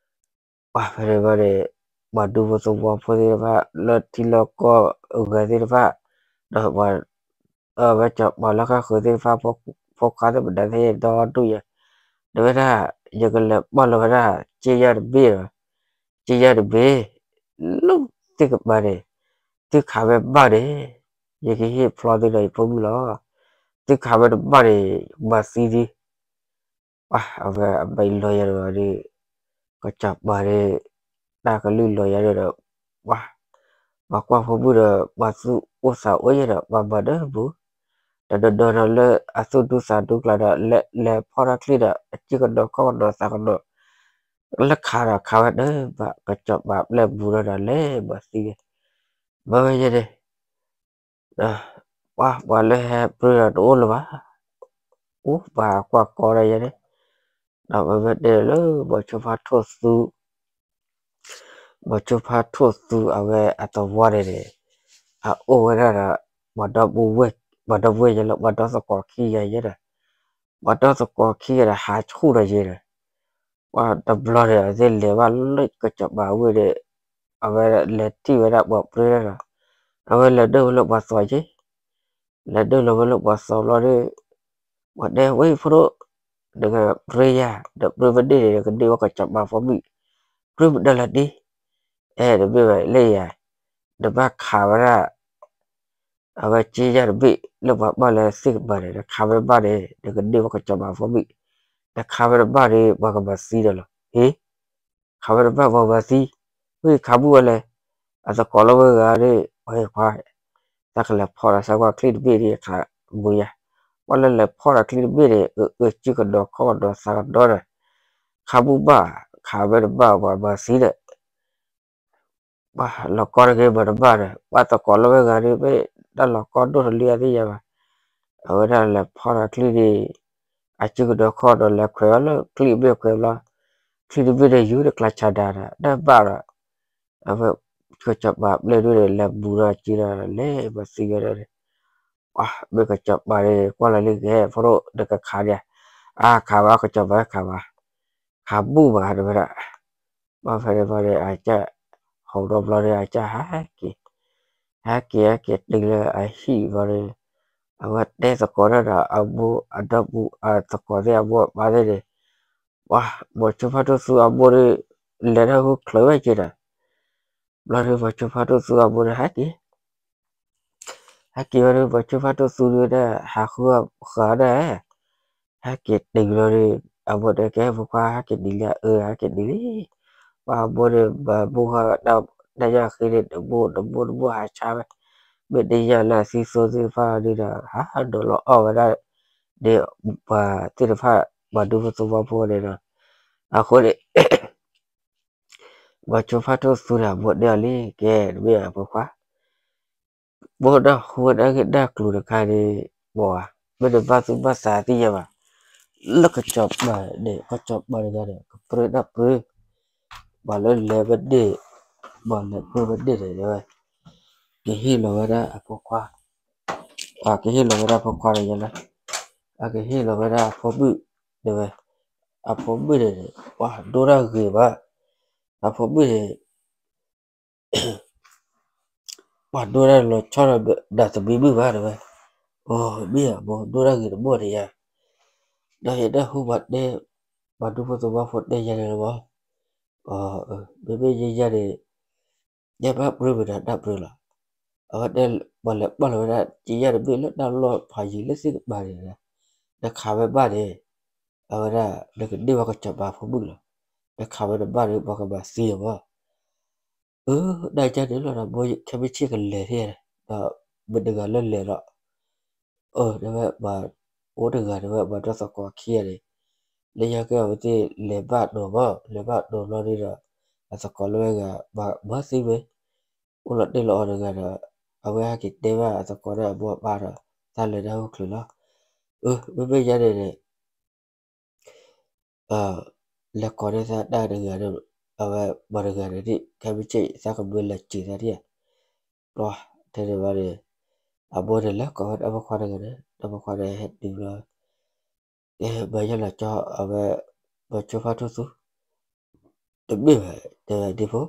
ပှၤဖဲန့ၣ်ဘၣ်န့ၣ် ပှၤဒူဖိသဝီဖိသ့ၣ်တဖၣ် လၢထံလီၢ်ကီၢ်အဂၤသ့ၣ်တဖၣ် ဒီးပှၤ ဝဲကစီၤပၤလၢဃၣ်ဃုာ်သ့ၣ်တဖၣ် ဖိခွါသ့ၣ်မတၤသ့ၣ်ဒီဒူၣ်ယဲ တဲဝဲဒၣ် ယကလဲၤပာ်လီၤဝဲဒၣ် စ့ယၢ်တဘ့ၣ်ဒီး စ့ယၢ်တဘ့ၣ် လၢသ့ၣ်ကပၤန့ၣ် သုခးဝဲဘၣ်န့ၣ် ယကဟ့ၣ်ဖျီသုဒီးယဖိမုၣ်လီၤ. သုခးဝဲတဘၣ်န့ၣ် မၤသံသု ပှၤအဝဲအဘၣ်လီၤယၤဒီး ကစီၤပၤန့ၣ် တၢ်ကလုၢ်လီၤယၤဒီး ပှၤ ပှၤကွၢ်ဖိမုၣ်ဒီး ပှၤသူၣ်အိၣ်သးအိၣ်ယဲဒီး ပှၤမၤတၢ်ပူၤ တနီၤနီၤဒီးလၢအသူၣ်ဒူသးဒူကျါဒီး လဲၤဖီၣ်ထီၣ်ချံဒီး အစုကဒီးခီၣ်ကဒီးသးကဒီး လၢခးဒီးခးဝဲတဘၣ် ကစီၤပၤပျဲၢ်ဘူးဒီးဒီးလဲၤမၤသံန့ၣ် မၤဝဲယဲန့ၣ် ပှၤ ပှၤလၢဟဲပြ့ဒီးတအိၣ်လၢၤဘၣ်, အိၣ်ပှၤကွၢ်ကီဒီးယဲန့ၣ်, ဒီးမ့မ့ၢ်တဲလၢ ဘီဆိဖါထိၣ်သူ ဘီဆိဖါထိၣ်သူအဝဲအသဝီန့ၣ်န့ၣ် အအိၣ်ဝဲဒၣ်ဒီး ပှၤဒီပုၢ်ဝဲၢ် ပှၤဒီပုၢ်ဝဲၢ်ယဲလၢ ပှၤဒီသကိးခံဂၤယဲဒီး ပှၤဒီသကိးခံဂၤဒီး ဟးဆူၣ်ဒီးယဲဒီး ပှၤတဘျီန့ၣ် အဝဲသ့ၣ်လဲၤဘၣ်လၢကစီၤပၤအဝ့ၢ်န့ၣ် အဝဲလဲၤထံၣ်ဝဲဒၣ်ပှၤပြ့ဒီး အဝဲလဲၤဒိၣ်ဝဲလၢပှၤသဝီက့ လဲၤဒိၣ်လီၤဝဲလၢပှၤသဝီဘျီဒီး ပှၤတဲဝဲအံၤဖိဒိၣ် နကပြ့ယၤ နပြ့မ့ၢ်န့ၢ်န့ၣ် နကန့ၢ်ဝဲကစီၤပၤဖိမုၣ် ပြ့မတၤလၢၤဒ့ အဲ တမ့ၢ်ဘၣ်လၢယၤ နဘၣ်ခးဝဲဒၣ် အဝဲစ့ယၢ်တဘ့ၣ် လၢပှၤပာ်လၢသ့ၣ်ကပၤန့ၣ် နခးဝဲတဘၣ်န့ၣ် နကန့ၢ်ဝဲကစီၤပၤဖိမုၣ် နခးဝဲတဘၣ်န့ၣ် ပှၤကမၤသံဒီးလီၤ ဟ့ ခးဝဲတဘၣ်ပှၤမၤသံ ဝံၤခးဘူၣ်ဝဲလဲၣ် အသကိးလၢဝဲဂၤန့ၣ် ပှၤဟ့ၣ်ခွါ တၢ်ကလဲၤဖီၣ်ဒီးစၢ်ကွၢ်ချံတဘ့ၣ်န့ၣ် ခးမူယၤ ပှၤလၢလဲၤဖီၣ်ဒီးချံတဘ့ၣ်န့ၣ် အစုကဒီးခီၣ်ကဒီးသးကဒီးဒီး ခးဘူၣ်ဘၣ် ခးဝဲတဘၣ်ပှၤမၤသံဒီး ပှၤလီၤကီတဂ့ၤမၤတဘၣ်ဒီး ပှၤသကိးလၢဝဲဂၤန့ၣ် မ့ၢ် တၢ်လီၤကီဒိၣ်တလံအသ့ၣ်ညါဘၣ်. အဝဲဒၣ်လဲၤဖီၣ်ဒီးချံန့ၣ် အစုကဒီးခီဒီးလဲၤခွဲးအီၤလၢချံအဘ့ၣ်ခွဲးဘျီ, ချံတဘ့ၣ်ဒီးယူၤတကျါဆးဒးဒီး တၢ်ဘၣ်ဒီး အဝဲ ကစီၤပၤပျဲၢ်ဒုဒီး လဲၤဘူးဒီးက့ဒီး လဲၤမၤသံဝဲဒၣ်န့ၣ်, ပှၤမ့ၢ်ကစီၤပၤန့ၣ် ကွၢ်လီၤလံကဟဲ ဖိဒိၣ်တကခးဒံး, အါခးဘၣ် ကစီၤပၤခးဘၣ်, ခးဘူၣ်ဘၣ်တဲဝဲဒၣ်, ဘၣ်ဖဲန့ၣ်ဘျီန့ၣ် အကစၢ် ဟီၣ်ဒီဘျီန့ၣ် အကစၢ်ဟဲက့ၤ, ဟဲက့ၤဟဲက့ၤတုၤလၢအဟံၣ်ဘျီန့ၣ်, အဝဲတဲသကိးတၢ်ဒီးအမိၢ်အဒီပုၢ်အသကိးသ့ၣ်အမိၢ်အပၢ်သ့ၣ်န့ၣ်, ပှၤ ဘီဆိဖါဒိၣ်သူအမိၢ်န့ၣ် လဲၤတၢ်ဟူချုးဝဲက့ၤဒီး, ဘျီန့ၣ် ဘီဆိဖါဒိၣ်သူအမိၢ်န့ၣ် ဟဲက့ၤ ဟဲက့ၤဝဲဒၣ် ဘီဆိဖါဒိၣ်သူန့ၣ် ဟးဃုဃာ်ဒၣ်, ဟဲက့ၤတုၤလီၤန့ၣ် အမိၢ်တဲကဲ ဖိခွါ ဟဲက့ၤဒံးလံ အၢ ဟဲက့ၤဒံးလံ, ပှၤအမိၢ်န့ၣ် မၤဘူၣ်ဃာ်တၢ်ညၣ်ဃ့န့ၣ် တဘိတဘိတဘိဟးဆါဝဲ, မ့ၢ်တယၢ်လၢအသံသိသ့ၣ်တဖၣ်န့ၣ်ဒီး ဟးဒိးလီၤအီၣ်ဝဲဒၣ်န့ၣ် ပှၤသ့ၣ်တဖၣ် ပှၤဒူဖိသဝီဖိန့ၣ်ဒီး, အဃိန့ၣ် ဘီဆိဖါဒိၣ်သူန့ၣ် အမိၢ်တဲအီၤလံ ကဲ တမ့ၢ်ဘၣ်ဖိခွါ, ဘီဒၣ်ဟူဝဲဒၣ်ဂ့ၢ်ဒၣ်ကျိၤတခါန့ၣ် ဘီဧါ, မ့ၢ်တဘၣ်သူၣ်ဘၣ်သးသ့ၣ်ညါဘၣ်, လၢကစီၤပၤန့ၣ် ကစီၤပၤတဂၤန့ၣ် ကပြၢတၢ်ပြၢ, ပှၤလၢလဲၤဝဲဒၣ်, ပှၤလဲၤပြၢဝဲဒၣ်န့ၣ် တဲဝဲ, ကဟ့ၣ်လီၤဝဲဒၣ်အဖိခွါ, အကဟ့ၣ်လီၤဝဲဒၣ်အဖိခွါန့ၣ်ယဲလၢ, အကဟ့ၣ်လီၤဝဲဒၣ်အဖိမုၣ်, တဲဝဲ, အဖိမုၣ်န့ၣ် ပှၤဒိၣ်တၢ်ဂ့ၤဘၣ်, အဖိမုၣ်န့ၣ် ပှၤဒိၣ်တၢ်လီၤဆီဒီးဒၣ်သမံမုၣ်ဘၣ်တဲဝဲ, အိ မ့ၢ်ဧါ ဘီဒိၣ်တၢ်ဂ့ၤတဘိန့ၣ်ယါ, ဒီးယတၢ်ဟူပှၤတဲ, ပှၤဒူဖိသဝီဖိတဲယါန့ၣ်လီၤဘီ, မ့မ့ၢ်ယဲယါန့ၣ်, ယဲဘၣ်ပြၢမုၢ်ဒီးတၢ်ပြၢလီၤ, အဝဲတဲ, ပှၤလဲၤပာ်လီၤဝဲဒၣ် ကယဲၢ်တဘ့ၣ်လၢတၢ်လီၢ်ဖးယံၤလၢသ့ၣ်ကပၤန့ၣ်, နခးဝဲဘၣ်န့ၣ်, အဝဲဒၣ် နကန့ၢ်ဘၣ်ကစီၤပၤဖိမုၣ်လီၤ, နခးဝဲတဘၣ်န့ၣ် ပှၤကမၤသံအီၤဘၣ် အၢ ဒၣ်ကန့ၣ်လီၤဒီး မိၢ်ခဲမုၢ်ဆ့ၣ်ကလဲၤန့ၣ်, ဒီးမတၤတဂၤလၢလဲၤဒီး, အၢ တဲဝဲပှၤ, အိၣ်တဂၤတဲဝဲပှၤဒီသကိးခံဂၤန့ၣ်, လၢညါကဲအဝဲသ့ၣ်လဲၤဘၣ်ဒိးဘၣ် လဲၤဘၣ်ဒိးဘျီန့ၣ်ဒီး, အသကိးလၢဝဲဂၤ, မၤသံဝဲ, အိၣ်လီၤတ့ၢ်လီၤအီၤတဂၤဒီး, အဝဲဟဲက့ၤတဲဘၣ်အသကိးဒီးအမိၢ်အပၢ်ဒီး, သးလဲၤတၢ်ဟူချုးလီၤ, အၢ မ့မ့ၢ်ယါန့ၣ်န့ၣ် လဲၤကိးန့ၢ်သးတၢ်တဂၤဒီး, အဝဲပှၤတဂၤန့ၣ်ဒ် ခဲမုၢ်ဆ့ၣ်သးကမၢလဲၤစၢၤသးဒ်ဧါ, ပှၤ, ထဲန့ၣ်ဘျီန့ၣ်, အမိၢ်န့ၣ်လဲၤကိးဝဲတၢ်ဖိခွါတဂၤန့ၣ် တၢ်ဖိခွါန့ၣ်ဟဲတုၤဘျီ, ကဲ မၤယဲလီၤကၠီ အဝဲ, ဘီဆိဖါဒိၣ်သူ, တမ့ၢ်ဘၣ် တဲဝဲဒ်ဖိ,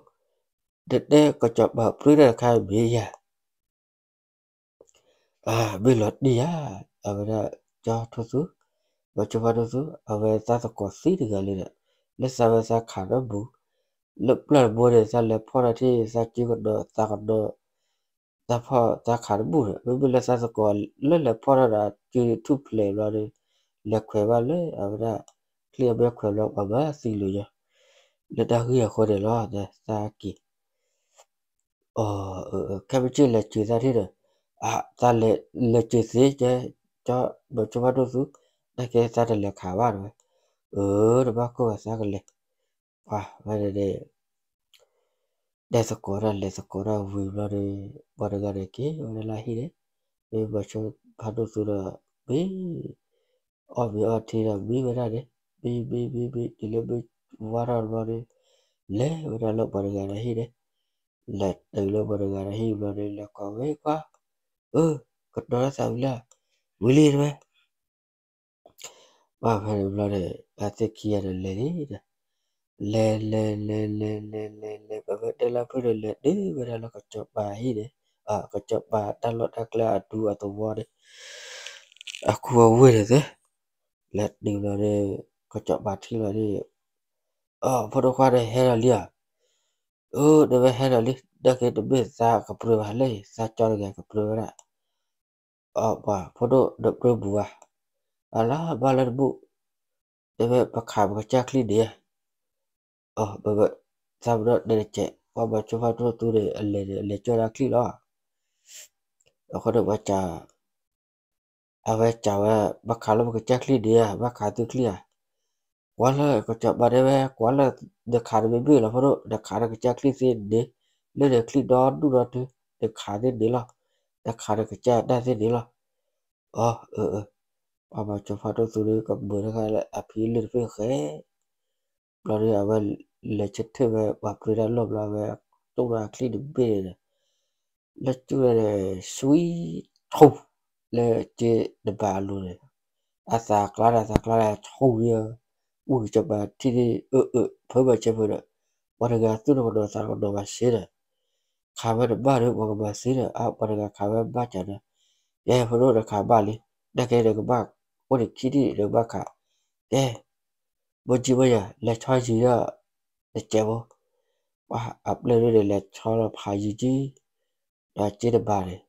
တတဲကစီၤပၤပြၢတၢ်တခါမ့ၢ်ယါ မ့ၢ်လီၤတံၢ်ဧါ, အဝဲဒၣ်ကၠီထူၣ်သူ, ဘီဆိဖါထူၣ်သူ အဝဲသးသကိးသံတဂၤလံဒီး, လၢသးဝဲသးခးတဘူၣ်, လၢပျၢ်တဘိန့ၣ် သးလဲၤဖီၣ်တၢ်ထံၣ် သးစုကဒီးသးကဒီး, သးဖီၣ်သးခးတဘူၣ်ဒီး မ့မ့ၢ်လၢသးသကိးလၢလဲၤဖီၣ်တၢ်ဒီး စုထူၣ်ဖျဲးဘျီဒီး, လဲၤခွဲးဘၣ်လၢအဝဲဒၣ်, ချံအဘဲခွဲးဘျီ ပှၤမၤသံလိာ်ညီ, လၢတၢ်ဂ့ၢ်အဃိန့ၣ်လီၤ သးက့ၤ အ ခဲမုၢ်ဆ့ၣ်လဲၤစၢၤသးထံၣ်ဒီး, အ သးလဲၤစၢၤသ့, ကၠီဘီဆိဖါထူၣ်သူ, တၢ်ကဲသးတလဲၤခးဘၣ်တဲဝဲ, အ တဘၣ်ကိၢ်ဘၣ်သးကလဲၤ, ပှၤဝဲန့ၣ်န့ၣ်, တဲသကိးတၢ်လဲၤသကိးတၢ်ဝံၤဘျီဒီး, ပှၤတဂၤန့ၣ်က့ၤဝဲဒၣ်လၢဟံၣ်န့ၣ်, မ့ၢ်ဘီဆိဖါထူၣ်သူဒီး, မ့ၢ် အီၣ်မ့ၤအီထံဒီးမံဝဲဒၣ်န့ၣ်, မံမံမံမံ တုၤလၢမုၢ်ဝါထီၣ်ဘျီဒီး, လဲၤဝဲဒၣ်လၢပှၤတဂၤဒီးဟံၣ်န့ၣ်, လဲၤတုၤလၢပှၤတဂၤဒီးဟံၣ်ဘျီဒီး လဲၤကိးဝဲခွါ, အၢ, ကတီၤထီၣ်သးဝံၤလံ, ဝံၤလံတဲဝဲ ပှၤဖဲန့ၣ်ဘျီန့ၣ် အဝဲသ့ၣ်ခံဂၤန့ၣ်လဲၤလံဒီး, လဲၤ လဲၤ လဲၤ လဲၤ လဲၤ လဲၤ လဲၤ ပဝဲတဲလၢဖုၣ်န့ၣ် လဲၤတုၤဝဲဒၣ်လၢကစီၤပၤဟံၣ်န့ၣ်, ကစီၤပၤတၢ်လီၢ်တၢ်ကျဲအဒူအသဝီန့ၣ်, အခူအဝ့ၢ်န့ၣ်သ့, လဲၤတုၤဘျီန့ၣ်, ကစီၤပၤထံၣ်လီၤန့ၣ်, အ ဖိဒိၣ်ခွါန့ၣ်ဟဲဒီးလံဧါ, အ တဲဝဲဟဲဒီးလံ, တၢ်က့တမ့ၢ်သးကပြၢဘၣ်လၢ သးကၠီတဂၤကပြၢဝဲဒၣ် အ ပှၤဖိဒိၣ်ဒီးပြၢပူၤဘၣ်, အလၢဘၣ်လၢတဘူၣ်, တဲဝဲပခးပကစၢ်ချံန့ၣ်ဧါ, အ သးပနီၣ်တဲတကဲး ပှၤဘီဆိဖါထူၣ်သူန့ၣ် အလဲၤန့ၣ် အလဲၤကၠီတၢ်ချံလီၤ, အဃိန့ၣ်ပှၤစံး အဝဲစံးဝဲ, ဘၣ်ခးလၢပကစၢ်ချံန့ၣ်ဧါ, ဘၣ်ခးသုချံဧါ, ကွၢ်လၢကစီၤပၤတဲဝဲ ကွၢ်လၢ နခးတမ့ၢ်ဘၣ်လီၤဖိဒိၣ်, နခးဒီးကစၢ်ချံသ့န့ၣ်, လၢနချံဒီဒူၣ်ဒီထၢ, နခးသ့န့ၣ်လီၤ, တၢ်ခးဒီးကစၢ်တၢ်သ့ၣ်န့ၣ်လီၤ. အၢ အၢ အၢ ပှၤဘၣ်ကၠီဖးဒိၣ်သူဒုးကမၢၢ်တခါလၢအဖံလၢၢ်တဘ့ၣ်ဃဲ ဘျီဒီးအဝဲလဲၤဆၢထၢၣ်ဝဲပှၤပြ့တၢ်လီၢ်ဘျီ အဝဲကၠိၣ်ဒီးအချံၣ်တဘ့ၣ်န့ၣ်ဒီး လၢကၠိၣ်န့ၣ် ဆွံထူ လၢက့တဘးအလိၤန့ၣ် အသးကျါဒီးသးကျါဒီးထူဝံၤ ဝံၢ်ကစီၤပၤထံၣ်န့ၣ် အၢ အၢ ဖၢဘၣ်ဆဲးဖၢဒီး ပှၤတဂၤသူၣ်တကနီၤသးတကနီၤဘၣ်စ့ဒီး ခးဝဲတဘၣ်ဒီး ပှၤကမၤသ့ဒီး ပှၤတဂၤခးဝဲဘၣ်စ့ဒီး ကဲ ဖိဒိၣ်တခးဘၣ်လံ, နကဲနကဘၣ်အိၣ်န့ၣ်ခံနံၣ်နကဘၣ်ခး, ကဲ ဘိၣ်ကံဘိၣ်ယၤ လဲၤဆီယံၤဒီး တစဲးဖိ, ပှၤအပျဲၢ်ဒၣ်န့ၣ် လဲၤဆီလီၤဖးယံၤကံ ဒီးက့တဘးန့ၣ်,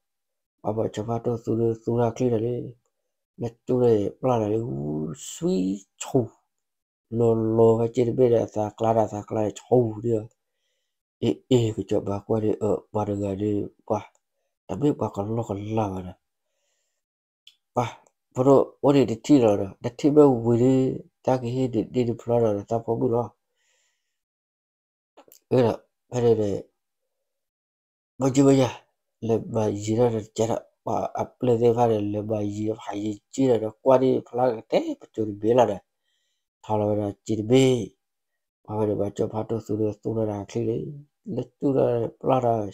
ပှၤဘၣ်ကၠီဖးဒိၣ်သူဒုးသူတၢ်ချံၣ်ဒီးလံ, လၢကၠိၣ်န့ၣ်ပျၢ်လီၤလံ ဝူ ဆွံဆူၣ် လီၤလီၤဖဲက့တဘ့ၣ်ဒီး အသးကျါဒီးသးကျါန့ၣ် ဆူၣ်ဒံးအီၤ, အ့ အ့ ကစီၤပၤကွၢ်ဒံး အၢ ပှၤတဂၤဒုး ပှၤ တမ့ၢ်ပှၤကလီကလီဘၣ်ဒီး ပှၤ ဖိဒိၣ်အိၣ်ဒံးတထံၣ်လီၤဒီး တထံၣ်မ့ၢ်ဝံၤဒုး တၢ်ကဟ့ၣ်ဒုးဒ့ဒုးဖျီဒီးသးဖိမုၣ်လီၤ. အၢ ဒီး ဖဲန့ၣ်န့ၣ် ဘိၣ်ကံဘိၣ်ယၤ လဲၤမၤယံၤဒီးတကဲဒီး ပှၤအပျဲၢ်သ့ၣ်တဖၣ်န့ၣ် လဲၤမၤယံၤဖးယံၤကံဒီး ကွၢ်ဒံးဖျါကတဲပစိၤတဘ့ၣ်လီၤဒီး ထီလီၤဝဲဒီးက့တဘ့ၣ်, ပှၤဝဲန့ၣ် ဘၣ်ကၠီဖးဒိၣ်သူဒုးသူထီၣ်ဒီးချံၣ်လံ, လၢကၠိၣ်ဒီးပျၢ်ဒီး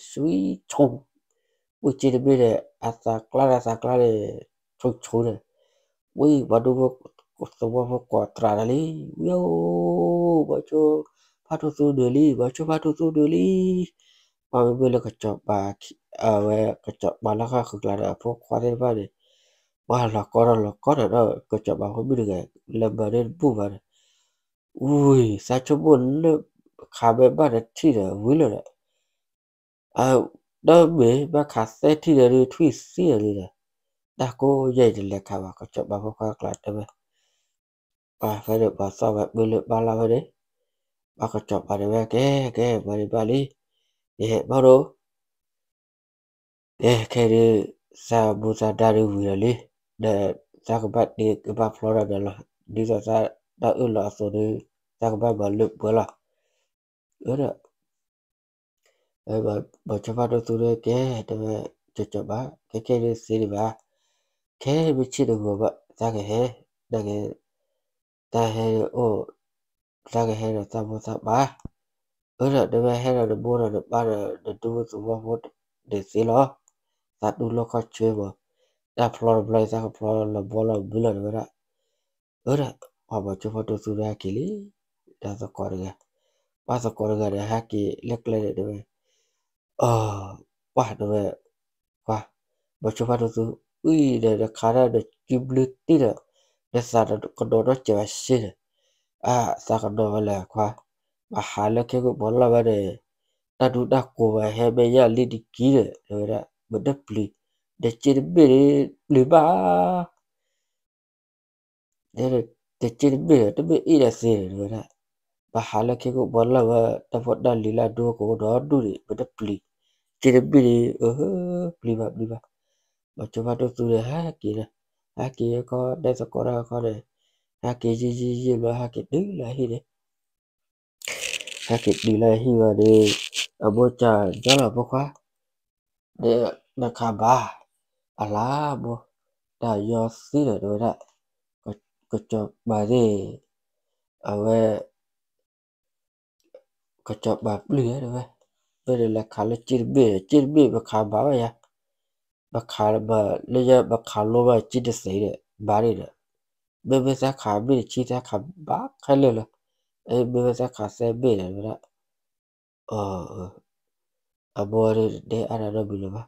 ဆွံဆူၣ် ဝံၢ်က့တဘ့ၣ်န့ၣ် အသးကျါဒီးသးကျါန့ၣ် ဆူၣ်ဆူၣ်န့ၣ်, ဝံၢ်ပှၤဒူဖိသဝီဖိကိးတြးဒီးလံ, ဝံၢ်ဧၢ, ဘၣ်ကၠီဖးဒိၣ်သူဒုးလံ, ဘၣ်ကၠီဖးဒိၣ်သူဒုးလံ, ပှၤမ့မ့ၢ်လၢကစီၤပၤ အဝဲကစီၤပၤလၢဃၣ်ဃုာ်ကျါဒီးအဖိခွါသ့ၣ်တဖၣ်န့ၣ်, ပှၤလီၤကီဒီးလီၤကီဒီး ကစီၤပၤဖိမုၣ်တဂၤ လဲၤမၤန့ၢ်တဘူၣ်ဘၣ်ဒီး ဝံၤ သးဆိကမိၣ်လၢ ခးမ့ၢ်ဘၣ်တထံၣ်ဒီးဝံၤလီၤဒီး ဒီးမ့ၢ်ဘၣ်ခးသၢထံၣ်ဒီးဒုးထွံၣ်သံဒီးလံဒီး တၢ်ကိးယဲၢ်အံၤတလဲၤခးဘၣ် ကစီၤပၤဖိခွါကျါတဲဝဲ, ပှၤဖဲန့ၣ်ပှၤသီၣ်ဝဲပၢလၢပၢ်လီၢ်ဖဲန့ၣ်, ပှၤကစီၤပၤတဲဝဲကဲ ကဲ ပှၤန့ၣ်ဘၣ်လံ, ယဟဲဘၣ်ဒီး ကဲ ခဲဒုး သးဘူးသးဒါဒုးဝံၤဒီးလံ, ဒီးသးကဘၣ်တ့ကဘၣ်ဖျီဒီးဒီးလီၤ, ဒ်သိးသးတၢ်အၢၣ်လီၤအသိးဒီး သးကဘၣ်မၤလၢပှဲၤလီၤ, အၢဒီး ဘၣ်ကၠီဖးဒိၣ်သူဒုးကဲ တဲဝဲ ကစီၤပၤ ခဲခဲဒုးသ့ဒံးဘၣ်, ခဲမ့ၢ်ဆ့ၣ်တဂီၤဘၣ် သးကဟဲ, နက တၢ်ဟဲအိၣ် သးကဟဲဒီးသးမိၢ်သးပၢ်, အၢဒီးတဲဝဲဟဲဒီးနမိၢ်ဒီးနပၢ်ဒီးနဒူဖိသဝီဖိန့ၣ်သ့လီၤ, သးတူၢ်လိာ်ခီၣ်ဆၢမး, တၢ်ဖျီတဘျီအံၤ သးကဖျီလီၤဘီလီၤမုၢ်လီၤတဲဝဲဒၣ်, အၢဒီး ပှၤဘၣ်ကၠီဖးဒိၣ်သူဒုးဟဲက့ၤလံ, ဒီးသကိးတဂၤ, ပှၤသကိးတဂၤဒီးဟဲက့ၤလၢကျဲန့ၣ်တဲဝဲ အၢ ပှၤတဲဝဲ, ပှၤ ဘၣ်ကၠီဖးဒိၣ်သူ, အံၤဒီးနခးတၢ်ဒီးစုဘျုးတံၢ်ဒီး နသးကဒီးနီတစဲးဘၣ်စ့ၢ်ဒီး, အါ သးကဒီးဝဲလဲၣ်ခွါ, ဘၣ်ဟးလၢခဲကိာ်ပှၤလီၢ်ဝဲဒီး တၢ်ဒူတၢ်ကိးဘၣ်ဟဲမ့ၢ်ယၢ်လံတကံဒီး တဲဝဲဒၣ် ပတပျံၤ, ဒီးစ့တဘ့ၣ်န့ၣ် ပျံၤဘၣ် တဲ တစ့တဘ့ၣ်ဒီး တဘ့ၣ်အ့ၣ်ဒီးသ့ဒီး တဲဝဲဒၣ်, ဘၣ်ဟးလၢခဲကိာ်ပှၤလီၢ်ဝဲ တၢ်ဖိတၢ်လံၤလၢအဒိကအိၣ်ဒီဒူၣ်န့ၣ် ပတပျံၤ, စ့တဘ့ၣ်န့ၣ် အၢ ပျံၤဘၣ်ပျံၤဘၣ်, ဘၣ်ကၠီဖးဒိၣ်သူဒီးဟဲက့ၤဒီး, ဟဲက့ၤခီ တဲသကိးတၢ်ခီန့ၣ်, ဟဲက့ၤယံာ်ယံာ်ယံာ်ဘျီ ဟဲက့ၤတုၤလၢဟံၣ်န့ၣ် ဟဲက့ၤတုၤလၢဟံၣ်ဝဲဒီး အမိၢ်စံးညီလီၤဖိခွါ, ဒီးနခးဘၣ်, အလါဘိ, တၢ်ယီၤသံဒီးတဲဝဲဒၣ်, ကစီၤပၤသ့ၣ်, အဝဲ ကစီၤပၤပျံၤတဲဝဲ, မ့ၢ်ဒီးလဲၤခးလၢစ့တဘ့ၣ်, စ့တဘ့ၣ်ပခးဘၣ်ဝဲယၤ, ပခးဘၣ်လၢယၤ ပခးလိဘၣ်စ့တသ့ဒီး ဘၣ်န့ၣ်ဒီး, မ့မ့ၢ်သးခးဘ့ၣ်တဆံ သးခးဘၣ်ခဲလၢာ်လီၤ, မ့မ့ၢ်သးခးသၢဘ့ၣ်ဒီး တဲဝဲဒၣ် အမိၢ်န့ၣ်တဲအါတၢ်နီတမံၤလၢၤဘၣ်,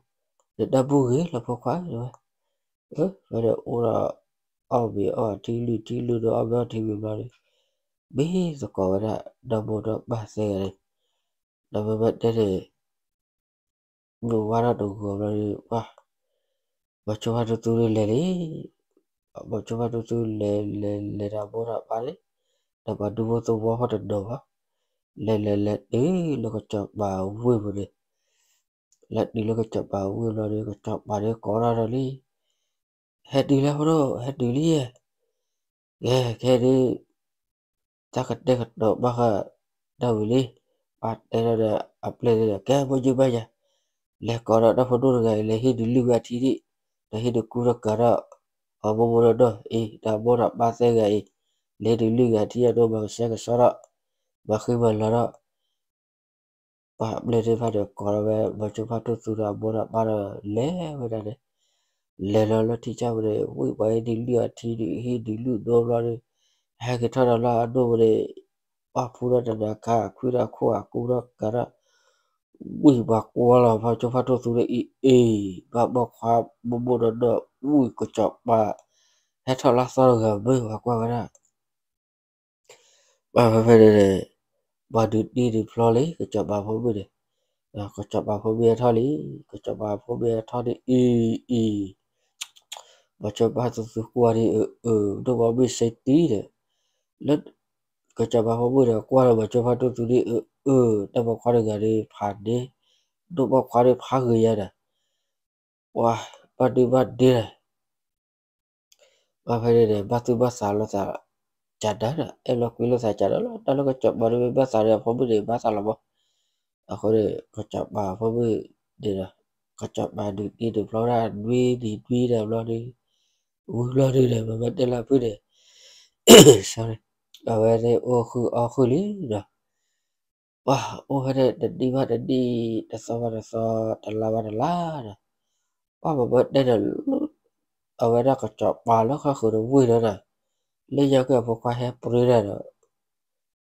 ဒီးတၢ်ဘူၣ်ဂ့ၤလီၤဖိခွါတဲဝဲ, ဖဲန့ၣ်အိၣ်ဒီး အီၣ်မ့ၤအီထံလုၢ်ထံလုၢ်ဒီးအီၣ်မ့ၤအီထံဝံၤဘျီဒီး, မ့ၢ်သကိးဝဲဒၣ် ဒီမိၢ်ဒီပၢ်သၢဂၤန့ၣ်, ဒီးမ့မ့ၢ်တဲန့ၣ် မုၢ်ဝါထီၣ်တဂီၤဘျီဒီး ပှၤ ဘီဆိဖးဒိၣ်သူန့ၣ်လဲၤလံ, ဘီဆိဖးဒိၣ်သူလဲၤလဲၤလဲၤဒီးမိၢ်ဒီပၢ်န့ၣ်, ဒီးပှၤဒူဖိသဝီဖိတနီၤဘၣ်, လဲၤလဲၤလဲၤတုၤလၢကစီၤပၤဝ့ၢ်ပူၤန့ၣ်, လဲၤတုၤလၢကစီၤပၤဝ့ၢ်ဘျီဒီး ကစီၤပၤန့ၣ်ကိးထီၣ်ဒီးလံ, ဟဲတုၤလံဖိဒိၣ် ဟဲတုၤလံယဲၢ်, ကဲ ခဲဒုး တၢ်ကတဲာ်ကတီၤဘၣ်ဃး တၢ်ဝံၤလံ, ပှၤတဲထီၣ်ဒီးအပျဲၢ်န့ၣ်ဒီး ကဲ ဘိၣ်ယုၢ်ဘၣ်ယၤ, လဲၤကိးဒီးတၢ်ဖိဒိၣ်တဂၤအံၤ လဲၤဟ့ၣ်ဒုးလွံၢ်ဂၤထံဒံး, ဒီးဟ့ၣ်ဒုးကူဒီးကၤထီၣ် အမိၢ်မိၢ်ဒီၣ်ဒီၣ်အံၤ ဒီးမိၢ်ဒီးပၢ်သၢဂၤအံၤ လဲၤဒုးလွံၢ်ဂၤထံ အဒိမၤကဆှဲကဆှီထီၣ် မၤဃံမၤလၤထီၣ် ပှၤပျဲၢ်သ့ၣ်တဖၣ်ဒီးကိးလီၤဝဲ မိၤဆိဖါဒိၣ်သူဒီးအမိၢ်ဒီးပၢ်ဒီးလဲၤဝဲဒၣ်န့ၣ်, လဲၤလီၤလၢထံဆၢဝဲန့ၣ် ဝံၣ်ပှၤဟ့ၣ်ဒုးလွံၢ်အထံဒုး ဟ့ၣ်ဒုးလွံၢ်ဒိဘျီဒီး ဟဲက့ၤထီၣ်ဒီးလၢအဒိၣ်ဝဲန့ၣ် ပှၤဖူထီၣ်တနၤခါ ခွံထီၣ်ခိၣ်အကူဒီးကၤထီၣ် ဝံၣ်ပှၤကွၢ်လီၤ မိၤဆိဖါဒိၣ်သူန့ၣ်အံၤအ့ၣ် ဘၣ်ဘီၣ်ခွါမိၢ်မိၢ်ဒီးဒီး ဝံၣ်ကစီၤပၤ ဟဲထီၣ်လၢသီတဂၤမ့ၢ်ပှၤကွၢ်ဝဲဒၣ် ဘၣ်ဖဲဖဲန့ၣ်န့ၣ် ပှၤဒုးတံၢ်ဒုးဖျီလံ ကစီၤပၤဖိမုၣ်န့ၣ်, ကစီၤပၤဖိမုၣ်ဟဲထီၣ်လံ, ကစီၤပၤဖိမုၣ်ဟဲထီၣ်န့ၣ်အံၤအံၤ, မိၤဆိဖါဒိၣ်သူကွၢ်ဒ်အၢ အၢ ဒိၣ်ဘီမုၢ်စ့တံၢ်ဒီး, လၢ ကစီၤပၤဖိမုၣ်ဒီးကွၢ်လီၤမိၤဆိဖါဒိၣ်သူဒ်အၢ အၢ တၢ်ပိာ်ခွါတဂၤဒီးဖးန့ၣ်, ဒိၣ်ပိာ်ခွါဒီးဖးဂ့ၤယၤဒီး, ပှၤဘၣ်ဒုဘၣ်ဒ့ဒီး ဘၣ်ဖဲန့ၣ်န့ၣ် ဘၣ်သူၣ်ဘၣ်သးလိာ်သးကဒါဒီး အဲၣ်လိာ်ကွံလိာ်သးကဒါလီၤ. တၢ်လၢကစီၤပၤန့ၣ်မ့ၢ်ဘၣ်သးဒီးအဖိမုၣ်န့ၣ် ဘၣ်သးလီၤမး. အဃိန့ၣ် ကစီၤပၤအဖိမုၣ်န့ၣ်ဒီး ကစီၤပၤဒုးတံၢ်ဒုးဖျီဝဲဒၣ် နွံနံၤနွံနံၤဘျီဒီး ဝံၤဘျီဒုဒီး ပမ့ၢ်တဲလၢဖုန့ၣ် အဝဲသ့ၣ်အိၣ်ဃုာ်အီၣ်ဃုာ်လံဒီး ပှၤအိၣ်ဖဲန့ၣ် တနံၣ်ဘၣ်တနံၣ် တသီဘၣ်တသီ တလါဘၣ်တလါဒီး ပှၤမ့ၢ်တဲဒီး အဝဲဒၣ်ကစီၤပၤလၢဃၣ်ဃုာ်တဝ့ၢ်ဒီး လၢညါက့ၤအဖိခွါဟဲပြ့ဒၣ်ဒီး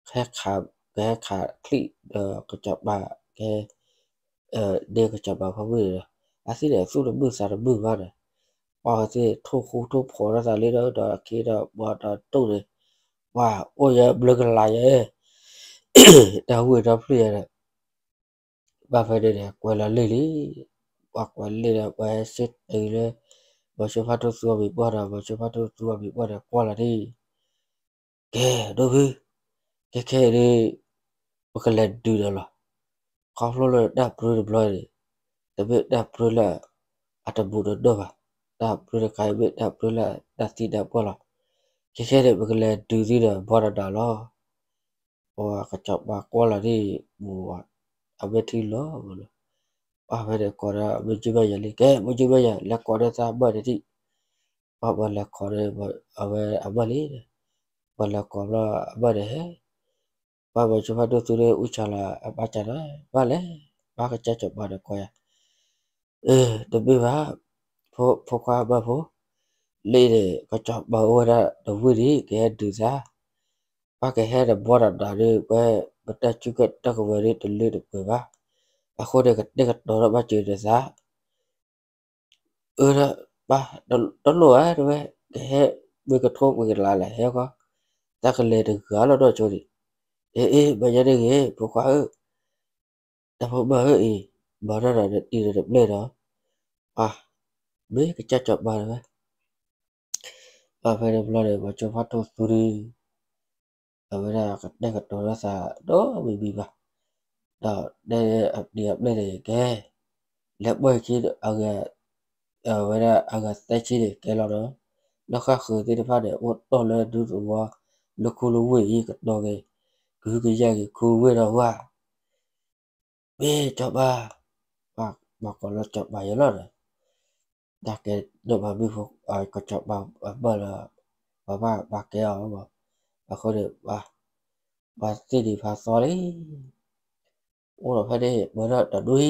ဟဲခး ကဟဲခးချံၣ်ဒီးကစီၤပၤ ကဟဲ န့ၢ်ကစီၤပၤဖိမုၣ်န့ၣ်ဒီး အသ့ၣ်န့ၣ် သူၣ်တမုာ်သးတမုာ်ဘၣ်ဒီး ပှၤသ့ၣ်ထိၣ်ဃူထိၣ်ဖိးထီၣ်သးလံဒီး ဒီးအခ့ဒီးပှၤဒီးတိၢ်န့ၣ် ပှၤအိၣ်ယဲဘျၢကလာ်ယဲ တၢ်ဝ့ၢ်ဒီဖျၢၣ်ယဲဒီး ဘၣ်ဖဲန့ၣ်န့ၣ် ကွဲးလီၤလံၢ်လံ, ပှၤကွဲးလံၢ်ဒီး ပှၤဟဲစ့တ့ၢ်လၢ မိၤဆိဖါဒိၣ်သူအမံၤပှၢ်ဒီး မိၤဆိဖါဒိၣ်သူအမံၤပှၢ်ဒီး ကွၢ်လီၤဒ် ကဲ ဒိၣ်ဖု, ခဲခဲအံၤဒ် ပကလဲၤဒုးဒီးလီၤ. ခီဖျိလၢတၢ်ပြၢတဘျီန့ၣ် တမ့ၢ်တၢ်ပြၢလၢ အတဘူးတဒိၣ်ဘၣ်. တၢ်ပြၢတခါအံၤမ့ၢ်တၢ်ပြၢလၢတၢ်သံတၢ်ပှၢ်လီၤ. ခဲခဲန့ၣ် ပကလဲၤဒုးသုဒီးဘီဒီးနၤလီၤ. ပှၤကစီၤပၤကွၢ်လီၤဒ် မိၢ်အဝဲထံလီၤလီၤ. ပှၤဖဲန့ၣ်ကိးဒီး မုၢ်ကၠံမ့ၢ်ယၤလံ ကဲ မုၢ်ကၠံမ့ၢ်ယၤ လဲၤကိးဒီးသးအမၢၢ်န့ၣ်ဒံး. ပှၤပှၤလဲၤကိးဒီး အဝဲအမၢၢ်လံ. ပှၤလဲၤကိးဘျီအမၢၢ်န့ၣ်ဟဲ ပှၤမိၤဆိဖါဒိၣ်သူန့ၣ် အူၣ်ဆၢလီၤအပၢ်ကနၤ ဘၣ်လဲၣ်, ဘၣ်ကစၢ်စီၤပၤဒီးကိးယၤ, တမ့ၢ်ဘၣ်, ဖိခွါအမၢၢ်ဖိ, လံန့ၣ် ကစီၤပၤအိၣ်ဝဲဒၣ်တဝ့ၢ်ဒံး ကဟဲဒုးသး, ပၢ်ကဟဲတဘီတဒါဒီး ပှၤပတၢ်စုကတၢၢ်ကဝဲၤဒ်တလၢတပှဲၤဘၣ်, အဃိန့ၣ် ကတဲာ်ကတီၤထီၣ်ဘၣ်စၢၤဒီးသး အၢ ပၢ်, တလိၣ်ဧါ တဝဲ, ကဟဲမ့ၢ်ကထိပှဲၤကလးလဲၣ် ဟဲဃီ, တၢ်ကလဲၤတဂၤလီၤဒီးဆိန့ၣ်, အ့ အ့ မၤညါတဂ့ၤ ဖိခွါဧၢ, တၢ်ဖိမၢ်ဧၢအံၤ, မၤထီၣ်ဒီးတံၤဒီးတပျဲၢ်ဒီး, ပၢ်, မ့ၢ်ကစၢ်စီၤပၤတဝဲ ပၢ်ဖဲန့ၣ်ဘျီန့ၣ် မိၤဆိဖါဒိၣ်သူဒုး အဝဲဒၣ်ကတဲာ်ကတီၤထီၣ်သးဒီးမံၤမံၤဘၣ်, ဒီးတဲအတံၤအပျဲၢ်န့ၣ် ကဲ, လဲၤပှဲၤခံ အဝဲဒၣ်အဂၤသၢဆံန့ၣ် ကဲလီၤဒီး, လၢဃၣ်ဃုာ်သ့ၣ်တဖၣ်န့ၣ် အိၣ်တီၢ်လၢဒူသဝီ လၢခူလၢဝ့ၢ်အံၤကတီၤဂ့ၤ, ကဟုကယာ်ဂ့ၤ ခူဝ့ၢ်ဒီးဝါ မ့ၢ်စီၤပၤ, ပှၤကိးလၢစီၤပၤယဲလီၤဒီး, တၢ်ကဲဒိၣ်မးမ့ၢ်ဖိ, ကစီၤပၤအမၢၢ်လီၤ, ပှၤဘၣ်ပှၤကဲအီၤ, အဃိန့ၣ် ပှၤသ့ၣ်ဒံးဖးသီလံ, အိၣ်ဒီးဖဲန့ၣ် ပှၤဒီတဒွံ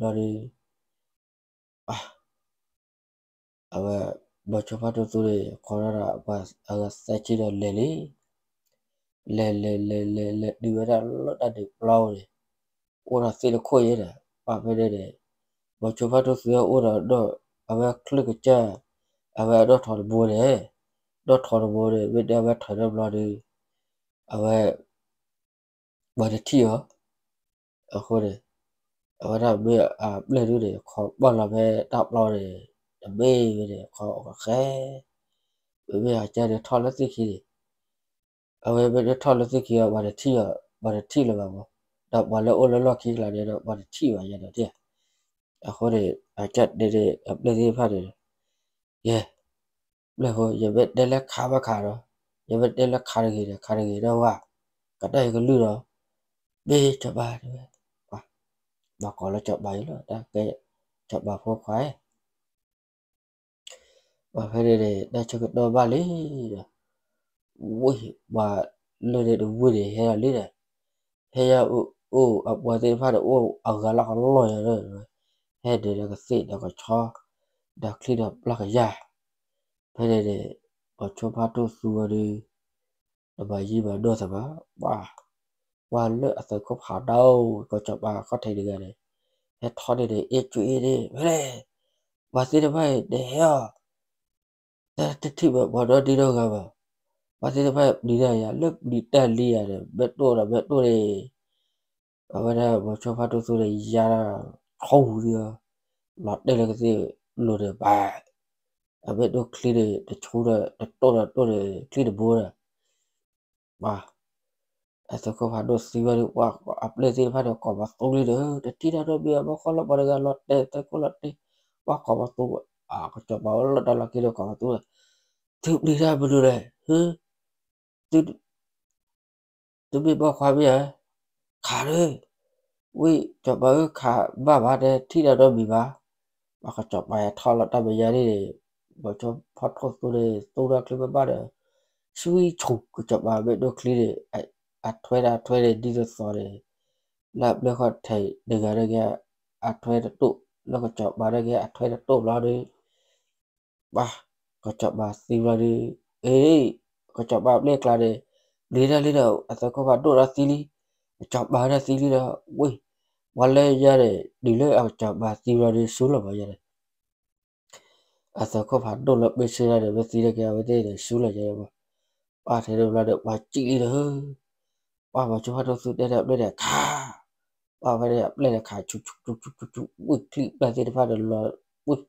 ဘျီဒီး ပှၤ အဝဲ မိၤဆိဖါဒိၣ်သူန့ၣ် ခိးထီၣ်ဒီးပှၤအဂၤသၢဆံဒီးလဲၤလံ, လဲၤလဲၤလဲၤလဲၤလဲၤတုၤဝဲဒၣ်လၢတၢ်ဒုးပျီပူၤန့ၣ်, အိၣ်ဒီးသ့ၣ်တခိၣ်ယဲဒီး ပှၤဖဲန့ၣ်န့ၣ်, မိၤဆိဖါဒိၣ်သူအိၣ်ဒီးဒီး အဝဲချၢၣ်ကစၢ်, အဝဲအဒိၣ်ထီတဘိန့ၣ်, ဒိၣ်ထီတဘိန့ၣ် မ့ၢ်တဲအဝဲထီၣ်တဘျီဒီး အဝဲ ပှၤတထံၣ်အီၤ, အဃိန့ၣ် အဝဲဒၣ်မ့ၢ်အပျဲၢ်ဒုန့ၣ် ခိးပာ်လီၤဖဲတၢ်ပျီန့ၣ် တဘ့ၣ်ဝဲန့ၣ် ခိးအီၤဃဲ, မ့မ့ၢ်အကစၢ်န့ၣ်ထီၣ်လၢသ့ၣ်ခံန့ၣ်, အဝဲမ့ၢ်တထီၣ်လၢသ့ၣ်ခံအီၤ ပှၤတထံၣ်အီၤ ပှၤတထံၣ်လၢၤဘၣ်မး, ဒီးပှၤလၢအိၣ်လၢလီၢ်ခံကျါန့ၣ်ဒီး ပှၤတထံၣ်ဘၣ်ယဲဒီး, အဃိန့ၣ် အကစၢ်တဲန့ၣ် အပျဲၢ်သ့ၣ်တဖၣ်န့ၣ် ယဲ ပျဲၢ်ဖိ ယမ့ၢ်တဲလၢခးဘၣ်ခးဒီး, ယမ့ၢ်တဲလၢခးတဂ့ၤဒီး ခးတဂ့ၤဒီးဝဲ, ကနၣ်ယကလုၢ်ဒီး, မ့ၢ်စီၤပၤတဝဲ, ပှၤ ဘၣ်ကိးလၢစီၤပၤအံၤလီၤ တၢ်ကဲ စီၤပၤဖိခွါ ပှၤဖဲန့ၣ်န့ၣ် တၢ်ဆၢကတီၢ်ဘၣ်လံဒီး ဝ့ၢ် ပှၤလၢန့ၣ်တဝ့ၢ်န့ၣ် ဟဲလီၤလံဒီး ဟဲယၤအိၣ် အပှၤသ့ၣ်တဖၣ်န့ၣ် အိၣ်အဂၤလၢကလီၢ်ယၤဒီး ဟဲဒုးဒီးကသ့ၣ်ဒီးကဆီ ဒီးချံဒီးပျၢ်ကယၤ ဖဲန့ၣ်န့ၣ် ပှၤဆိဖါဒိၣ်သူဝဲဒီး တဘၣ်ယံာ်ဘၣ်ဒိၣ်သးဘၣ် ပှၤ ပှၤလၢအသုးခိၣ်ဖးဒိၣ် ကစီၤပၤခီၣ်ထံးတဂၤန့ၣ် ဟဲထီၣ်န့ၣ်န့ၣ် အ့ၣ်ကၠူအ့ၣ်န့ၣ် ဖဲန့ၣ် ပှၤသ့ၣ်တဖၣ်အံၤ နဟဲအီၤ တထံၣ်ဘၣ်ပှၤဒီဒံဒီဂၤဘၣ် ပှၤသ့ၣ်တဖၣ်ပျံၤတၢ်ယၤ လၢပျံၤတၢ်လံယၤဒီး မ့ၢ်တိၢ်ဒီးမ့ၢ်တိၢ်န့ၣ် အဝဲဒၣ်ပှၤဆိဖါဒိၣ်သူန့ၣ် ယၤထီဝူၤဒီး လီၤတဲာ်လၢကသ့ၣ်လိၤန့ၣ်ဘၣ် အမ့ၢ်ဒိၣ်ချံန့ၣ် တဆူဒီး တတိၢ်ဒီးတိၢ်န့ၣ် ချံတဘိဒီး ပှၤ အသုးခိၣ်ဖးဒိၣ်သံဝဲဒီး ပှၤအပျဲၢ်သ့ၣ်တဖၣ်ဒီး ကိးပသူလံဒီး တထံၣ်တၢ်ဒီးမ့ၢ်အဘၣ်ဃီလၢပှၤတဂၤလီၤတဲာ် သုးခိၣ်လီၤတဲာ် ပှၤကိးပသူ ကစီၤပၤအိၣ်လၢတၢ်လီၢ်ခံဒီးကိးပသူဒီး သုပျံၤတၢ်မနုၤလဲၣ် သု သုမ့ၢ်ဘၣ်ခွါမ့ၢ်ဧါ, ခးလၢ, ဝံၣ်စီၤပၤဧၢ ခးဘၣ်ဘၣ်တဲ ထံၣ်တၢ်ဒီးမံၤဘၣ်, ပှၤကစီၤပၤထီၣ်လီၤတၢ်မဲာ်ညါန့ၣ်, ပှၤကဖီၣ်ထိၣ်သူန့ၣ် သူဒီးချံဘၣ်ဘၣ်ဒီး, ဆှံဆူၣ် ကစီၤပၤမ့ၢ်ဒိၣ်ချံန့ၣ်, အထွဲဒၣ်ထွဲန့ၣ် ဒ်သိးသိးန့ၣ်, လၢအပျဲၢ်ဃီထံးတဂၤန့ၣ်က့ အထွဲတတိၢ်, လၢကစီၤပၤန့ၣ်က့ အထွဲတတိၢ်ဘျီဒီး ပှၤ, ကစီၤပၤသံဘျီဒီး, အ့, ကစီၤပၤအပျဲၢ်ကျါန့ၣ်, ပျံၤတၢ်လံဒီး အသုးခိၣ်ဖးဒိၣ်ဒီးသံလံ, ကစီၤပၤဒီးသံလံဒီး, ဝ့ၢ်, ပှၤလၢညါန့ၣ် တုၤလၢအကစီၤပၤသံဘျီဒီး ဆူလီၤမးယါန့ၣ်, အသုးခိၣ်ဖးဒိၣ်လၢပ့ဆ့ဒၣ်န့ၣ် မ့ၢ်သံန့ၣ်က့ အဝဲသ့ၣ်န့ၣ် ဆူလီၤယါန့ၣ်မး, ပှၤထဲန့ၣ်ဘျီဒီး ပှၤစံၣ်လံဒီး ပှၤမၤဆိဖါဒိၣ်သူတဲန့ၣ်အပျဲၢ်န့ၣ်ခး, ပှၤဖဲန့ၣ်အပျဲၢ်န့ၣ်ခး ဆူၣ်ဆူၣ်ဆူၣ်ဆူၣ်ဆူၣ် ဝံၣ်ချံပျၢ်သ့ၣ်တဖၣ်န့ၣ်လီၤ, ဝံၣ်,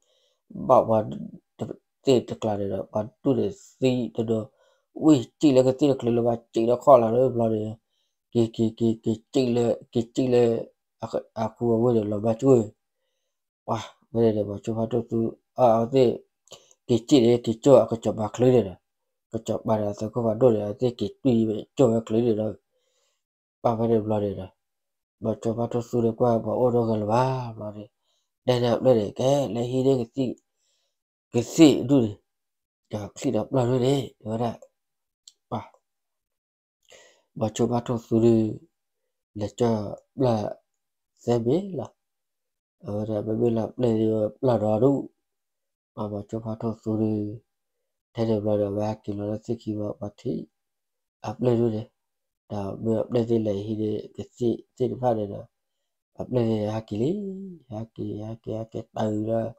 ဘၣ်ပှၤ, သ့ၣ်တကျါန့ၣ်ဒီး ပှၤဒူၣ်န့ၣ်သံတဒီး, ဝံၣ်စံၣ်လၢကသ့ၣ်တချုးလၢပှၤစံၣ်ဒီးခီၣ်လီၤလၢဘျီန့ၣ်, က့ၤက့ၤက့ၤက့ၤစံၣ်လၢ, က့ၤစံၣ်လၢ, အခူအဝ့ၢ်န့ၣ်လီၤဘၣ်ကွံာ်, ပှၤ, ဖဲန့ၣ်ဒီး ပှၤဆိဖါဒိၣ်သူ, အဝဲသ့ၣ်, က့ၤစံၣ်န့ၣ် က့ၤကၠီၣ်အကစီၤပၤချုးန့ၣ်ဒီး, ကစီၤပၤဒီးအသုးခိၣ်ဖးဒိၣ်န့ၣ် အဝဲသ့ၣ်က့ၤတွံၢ်ကၠီၣ်ဝဲချုးန့ၣ်ဒီး ပှၤဖဲန့ၣ်ဘျီန့ၣ်ဒီး, ပှၤဆိဖါဒိၣ်သူန့ၣ်ကွၢ်ပှၤအိၣ်ဒီဂၤလၢၤဘၣ်ဘျီန့ၣ်, တဲန့ၣ်အပျဲၢ်န့ၣ် ကဲလဲၤဟံးန့ၢ်ကသ့ၣ်, ကသ့ၣ်ဒူၣ်န့ၣ်, ဒီးချံဒီးပျၢ်ဒူၣ်န့ၣ် တဲဝဲဒၣ်, ပှၤ, ပှၤဆိဖါဒိၣ်သူန့ၣ်, လဲၤကၠီၣ်ပျၢ်, သဲမ့ၢ်လီၤ, အဝဲဒၣ်မ့မ့ၢ်လၢပျဲၢ်န့ၣ်ပျၢ်ဒီးဒူၣ်, ပှၤမၤဆိဖါဒိၣ်သူန့ၣ်, ထဲန့ၣ်ဘျီဒီး အဝဲဟဲက့ၤလီၤလၢသ့ၣ်ခံဘျီ ပှၤထံၣ်, အပျဲၢ်ဒူၣ်န့ၣ်, ဒီးမ့ၢ်အပျဲၢ်သ့ၣ်လဲၤဟံးန့ၢ်ကသ့ၣ်သ့ၣ်တဖၣ်န့ၣ်ဒီး, အပျဲၢ်သ့ၣ်န့ၣ်ဟဲက့ၤလံ, ဟဲက့ၤ ဟဲက့ၤ ဟဲက့ၤတၢ်အုးလၢ,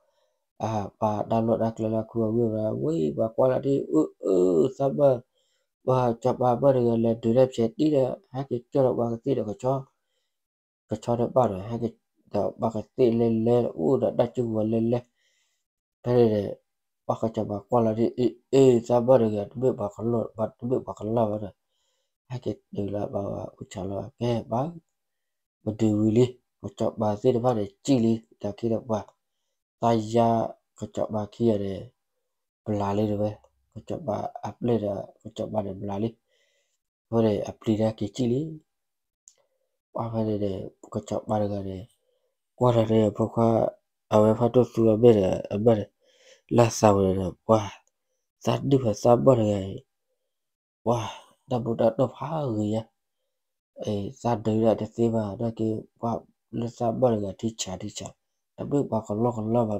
အပာ်တၢ်လီၢ်တၢ်ကျဲလၢခူအဝ့ၢ်ဝဲ ဝံၣ် ပှၤကွၢ်လီၤဒ်အၢ အၢ သးဘၣ်, ပှၤစီၤပၤမၢတဂၤလဲၤဒုးတၢ်ဖျဲးတံၢ်ဒီး ဟဲက့ၤကၠီၣ်ဒီးပှၤကသ့ၣ်ဒီးကဆီ, ကဆီတဘၣ်ဒီး ဟဲက့ၤဒီးပှၤကသ့ၣ်လဲၤလဲၤအိၣ်ဒီးတၢ်စုကဝဲၤလဲၤလဲၤ, ဖဲန့ၣ်န့ၣ်, ပှၤကစီၤပၤကွၢ်လီၤဒ်အ့ အ့ သးဘၣ်တဂၤ တမ့ၢ်ပှၤကလီၢ်ဘၣ်ဒီး, ဟဲက့ၤတုၤလၢပှၤအိၣ်ဆါလီၤ ကဲပၢ် ပဒုးဝံၤလံ, ကစီၤပၤသ့ၣ်တဖၣ်န့ၣ် စံၣ်လံ တၢ်ခံဒီးပှၤ, သးယါကစီၤပၤခံဂၤန့ၣ်, ဘျးလံတဝဲ, ကစီၤပၤအပျဲၢ်ဒီး ကစီၤပၤန့ၣ်ဘျးလံ, အဃိန့ၣ် အပျံၤတၢ်က့ၤစံၣ်လံ, ပှၤဖဲန့ၣ်န့ၣ် ကစီၤပၤတဂၤန့ၣ်, ကွၢ်ဒီးန့ၣ်ဖိခွါ, အဝဲဖါဒိၣ်သူအမဲာ်ဒီး အမဲာ်န့ၣ်, လၢသးဝဲဒီး ပှၤ, သးဒုၣ်ဖဲသးဘၣ်တဂၤအံၤ ပှၤ, တၢ်ဘူၣ်တၢ်တီၢ်ဖးဂ့ၤယါ, သးဒုးဒၣ်တသ့ဘၣ် နာ်က့ ပှၤလၢသး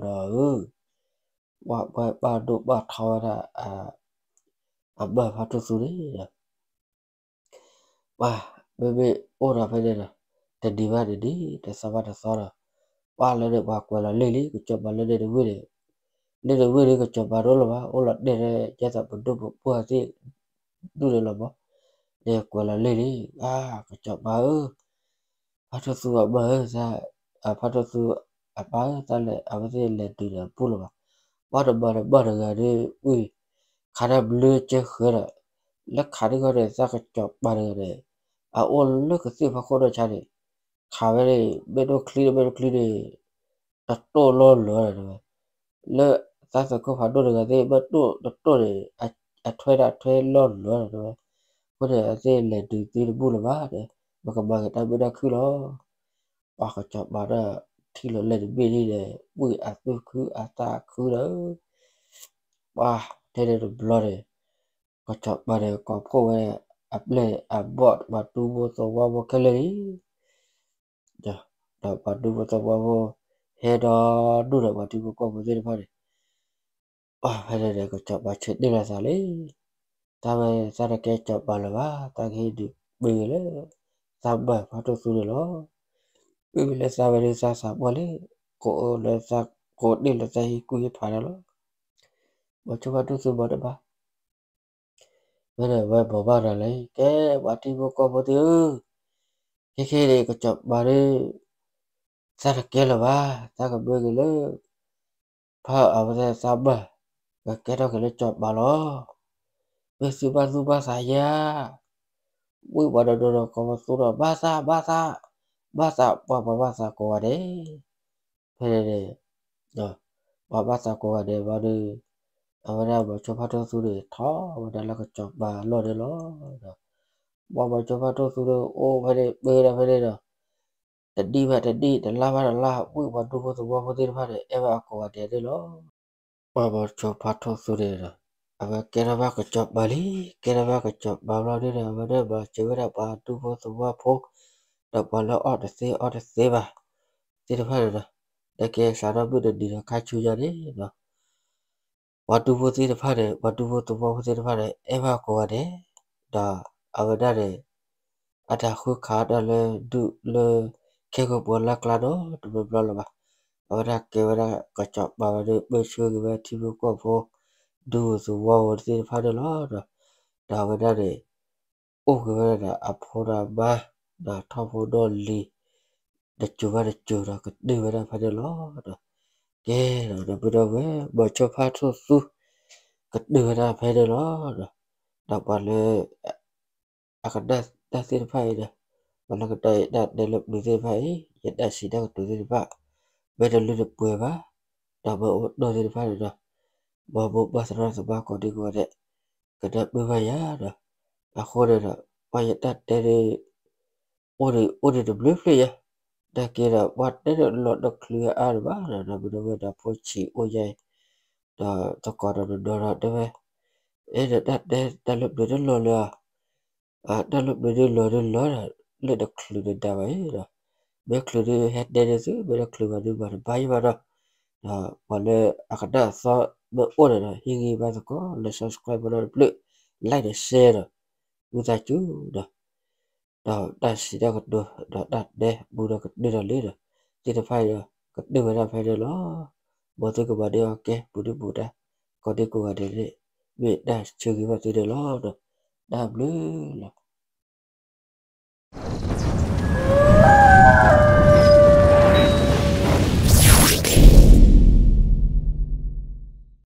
ဘၣ်တဂၤထံဆးထံဆး, တမ့ၢ်ပှၤကလီကလီဘၣ်ဒီးဧၢ, ပှၤဘၣ်ဒိၣ်ဘၣ်ထီဝဲဒၣ်, အဘၣ်ဖါဒိၣ်သူန့ၣ်ဒီး ပှၤ, မ့မ့ၢ်အိၣ်ဒီးဖဲန့ၣ်ဒီး, တနံၤဘၣ်တနံၤ တသီဘၣ်တသီဒီး, ပှၤလၢန့ၣ်ပှၤကွဲးလီၤလံာ်လံ ကစီၤပၤလၢန့ၣ်တဝ့ၢ်န့ၣ်, လၢန့ၣ်တဝ့ၢ်န့ၣ် ကစီၤပၤတအိၣ်လၢၤဘၣ် အိၣ်လီၤတဲာ်လၢ ကဲသးပဒိၣ်ပပှၢ်သ့ၣ်, ဒူၣ်န့ၣ်လီၤမး, န့ၣ်ကွဲးလီၤလံာ်လံ, အါ ကစီၤပၤဧၢ ဖါဒိၣ်သူအမါဧၢ, ဖါဒိၣ်သူအပၢ်ဧၢ, သးလဲၤ အဝဲသ့ၣ်လဲၤတုၤဒီးပူၣ်လၢၤဘၣ်, ပှၤတမၤတဘၣ်တဂၤဒီး, ဝံၢ်, ခးတၢ်ဘျုးကဲဃၢၤဒီး, လၢခးဒ်ဂီၢ်ဒီး သးကစီၤပၤတဂၤန့ၣ်, အအိၣ်လၢကသ့ၣ်ဖီခိၣ်ဒီးဆါန့ၣ်, ခးဝဲန့ၣ် မ့ၢ်ဒိၣ်ချံန့ၣ် မ့ၢ်ဒိၣ်ချံန့ၣ်, တတိၢ်လီၤလၢာ်ဒီးဝဲ, လၢသးသုးခိၣ်ဖးဒိၣ်တဂၤသ့ၣ် မ့ၢ်ဒိၣ်တတိၢ်န့ၣ်, အထွဲဒၣ်ထွဲလီၤလၢာ်ဒီးဝဲ, အဃိန့ၣ် အသ့ၣ်လဲၤတုၤသ့တဘူၣ်လၢၤဘၣ်ဒီး, ပကမၤက့ၤတၢ်မုာ်တၢ်ခုၣ်လီၤ. ပှၤကစီၤပၤဒီး ထံၣ်လီၤလဲၣ်တဘ့ၣ်န့ၣ်ဒီး ဝံၣ်အသူၣ်ခုအသးခုဒီး ပှၤထဲန့ၣ်တဘျီန့ၣ် ကစီၤပၤန့ၣ်ကိးဖှိၣ်ဝဲ အပျဲၢ်အဘီၣ် ပှၤဒူဖိသဝီဖိခဲလၢာ်န့ၣ် ဒီးပှၤဒူဖိသဝီဖိ ဟဲဒီးဒိၣ်ဒီးပှၤထံဖိကီၢ်ဖိသ့ၣ်တဖၣ်န့ၣ် ပှၤဖဲန့ၣ်ဒီး ကစီၤပၤဆၢတဲာ်လီၤသးလံ, တၢ်ဝဲသးတကဲစီၤပၤလၢၤဘၣ်, သးကဟ့ၣ်ဒုးပှ့ၤက့ၤလၢ သးဘၣ်ဖးထီၣ်သူန့ၣ်လီၤ. ပှ့ၤက့ၤလၢသးဝဲဒၣ်သးသးပှၢ်လံ, ကိးလၢသး ကိးတ့ၢ်လၢသးဟံၣ်ကူၣ်ဟံၣ်ဖးန့ၣ်လီၤ. ဘီဆိဖးထီၣ်သူဘၣ်တဘၣ် ဖဲန့ၣ်ဝဲဘိးဘၣ်ဒီးလၢ ကဲပှၤထံဖိကီၢ်ဖိသ့ၣ်ဧၢ, ခဲခဲန့ၣ် ကစီၤပၤန့ၣ် သးတကဲလၢၤဘၣ်, သးကမၢက့ၤလၢ ဖးအဝဲသ့ၣ်သးဘၣ်, ကကဲထီၣ်က့ၤလၢစီၤပၤလီၤ. မ့ၢ်သုဘၣ်သူၣ်ဘၣ်သးယါ, ဝံၣ်ပှၤဒီးဒိဒီးကိးပသူဒီး ဘၣ်သး ဘၣ်သး, ဘၣ်သးပှၤ ပှၤဘၣ်သးကိးဂၤဒဲး ဖဲန့ၣ်န့ၣ် ပှၤဘၣ်သးကိးဂၤဒဲးဘၣ်ဒီး အဝဲဒၣ်ဘီဆိဖးထီၣ်သူန့ၣ် ထီၣ်ဝဲဒၣ်လၢကစီၤပၤအလီၢ်န့ၣ်လီၤ. ပှၤဘီဆိဖးထီၣ်သူန့ၣ် အိၣ်ဖဲန့ၣ် ပှ့ၤဒၣ်ဖဲန့ၣ်ဒီး တနံၣ်ဘၣ်တနံၣ် တလါဘၣ်တလါ ဝံၣ်ပှၤဒူဖိသဝီဖိသ့ၣ်တဖၣ်န့ၣ် အဲၣ်ဘၣ်အကိးဂၤဒဲးန့ၣ်လီၤ. ပှၤဘီဆိဖးထီၣ်သူန့ၣ်ဒီး အဝဲကဲထီၣ်ဘၣ်ကစီၤပၤလံ, ကဲထီၣ်ဘၣ်ကစီၤပၤဘျီန့ၣ်ဒီး အဝဲဒၣ်မၤစၢၤဝဲဒၣ်ပှၤဒူဖိသဝီဖိ ဒီးပှၤလၢအီၣ်တသ့အီတသ့ဘၣ် သ့ၣ်တဖၣ်န့ၣ်ဒီး တၢ်ကဲစးထီၣ်မုၢ်တနံၤဒီးခါဆူညါန့ၣ်ဒီး ပှၤဒူဖိသ့ၣ်တဖၣ်န့ၣ် ပှၤဒူဖိသဝီဖိသ့ၣ်တဖၣ်န့ၣ် အဲၣ်ဘၣ်ကိးဂၤဒဲး, ဒီးအဝဲဒၣ်န့ၣ် အတၢ်ဃုခးတၢ်လၢဒူၣ်လၢ ခဲကိာ်ပှၤလၢ်ကျါဒီးတဘျီဘျီလၢၤဘၣ်. အဝဲဒၣ်ကဲဝဲဒၣ်ကစီၤပၤဝဲဒီး ပၢဆှၢက့ၤဝဲထံဖိကီၢ်ဖိ ဒူဖိသဝီဖိသ့ၣ်တဖၣ်န့ၣ်လီၤ. ဒီးအဝဲဒၣ်န့ၣ် အိၣ်က့ၤဝဲဒၣ်ဒီးအဖိဒီးအမါ ဒီးထီၣ်ဖိဒီးလံၤ တစိၤဘၣ်တစိၤဒီးကတၢၢ်ဝဲဒၣ်ဖဲန့ၣ်လီၤ. ကဲဒီး ဒီပုၢ်ဒီဝဲၢ် ဘီဆိဖးထီၣ်သူ ကတၢၢ်ဝဲဒၣ်ဖဲန့ၣ်လီၤ. ဒီးပှၤလၢ အကနၣ်တၢ်သ့ၣ်တဖၣ်အံၤဒီး ပှၤလၢကနၣ်ယတၢ်တဲလၢပျၢၤသ့ၣ်တဖၣ်အံၤ ယတၢ်စံးတၢ်ကတိၤသ့ၣ်တဖၣ် မ့ၢ်တလုၢ်တပှဲၤဘၣ် ဒီးမ့ၢ်အိၣ်ဒိၣ်သ့ၣ်တဖၣ်န့ၣ်ဒီး မ်ပဘၣ်သရၣ်သမါကိးဒံကိးဂၤဒဲး ကနၢ်ပၢၢ်ဘၣ်ယၤဒီး အဃိန့ၣ်ဒီး ပှၤယတၢ်တဲန့ၣ် အိၣ်န့ၣ်အိၣ်န့ၣ်တဘျုးဖျၢၣ်ယၤ တၢ်က့ဒီး ပှၤတဲန့ၣ်လီၤတချုးအါန့ၣ်ဘၣ်ဒီး ဒီပုၢ်ဒီဝဲၢ်ဒီးဖိဆံးအိၣ်ယဲ ဒီးသကိးဒီးတနီၤဒီးတဲဝဲ အဲၣ်ဒီးတၢ်တဲ တၢ်လၢပျၢၤတလီၤလၢၤ တၢ်လၢပျၢၤဒုးလီၤဒုးလီၤဒီး လၢတချုးတဒါဘၣ်အံၤဒီး မ့ၢ်ချုးဒုးဟဲတဲဒုးသု မ့ၢ်တချုးဘၣ်ဒုးဘၣ်တဘၣ်ယံၤဘၣ်ဒီး ဒီးပှၤလၢအကနၣ်အသီမ့ၢ်အိၣ်ဒီး ဟ့ၣ်ဂံၢ်ဘါသကိးလၢ subscribe ဒီးတပျုာ် like ဒီး share ဒီး ဝံသးစူၤဒီး ဒီးတၢ်စံးတၢ်ကတိၤ ဒီးတၢ်တဲပူဒီးကတၢၢ်ဒီးလံဒီး သ့ၣ်တဖၣ်အံၤဒီး ကတၢၢ်ဝဲဒၣ်ဖဲန့ၣ်လီၤ. မ်သုကဘၣ်ဒုးအီၣ်ကဲ ပူၤဒုပူၤဒါ ကိးဒံကိးဂၤဒဲးန့ၣ် မ့ၢ်တၢ်ဆၢဂ့ၤဘၣ်သုန့ၣ်လီၤ. တၢ်ဘျုးလီၤ.